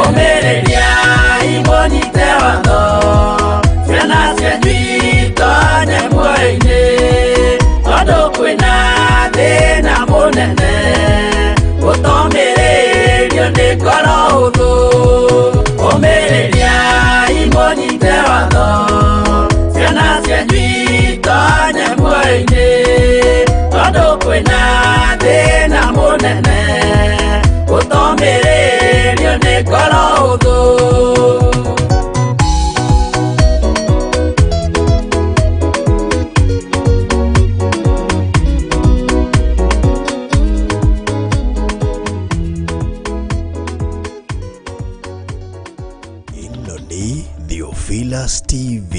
Ũmĩrĩriai mũnyite watho, ciana cianyu itonye muoyo-inĩ, tondũ kwĩna thĩna mũnene ũtomĩrĩrio nĩ ngoro hũthũ. Ũmĩrĩriai mũnyite watho, ciana cianyu itonye muoyo-inĩ, tondũ kwĩna thĩna mũnene ũtomĩrĩrio nĩ ngoro hũthũ. Ĩno nĩ Theophilus TV.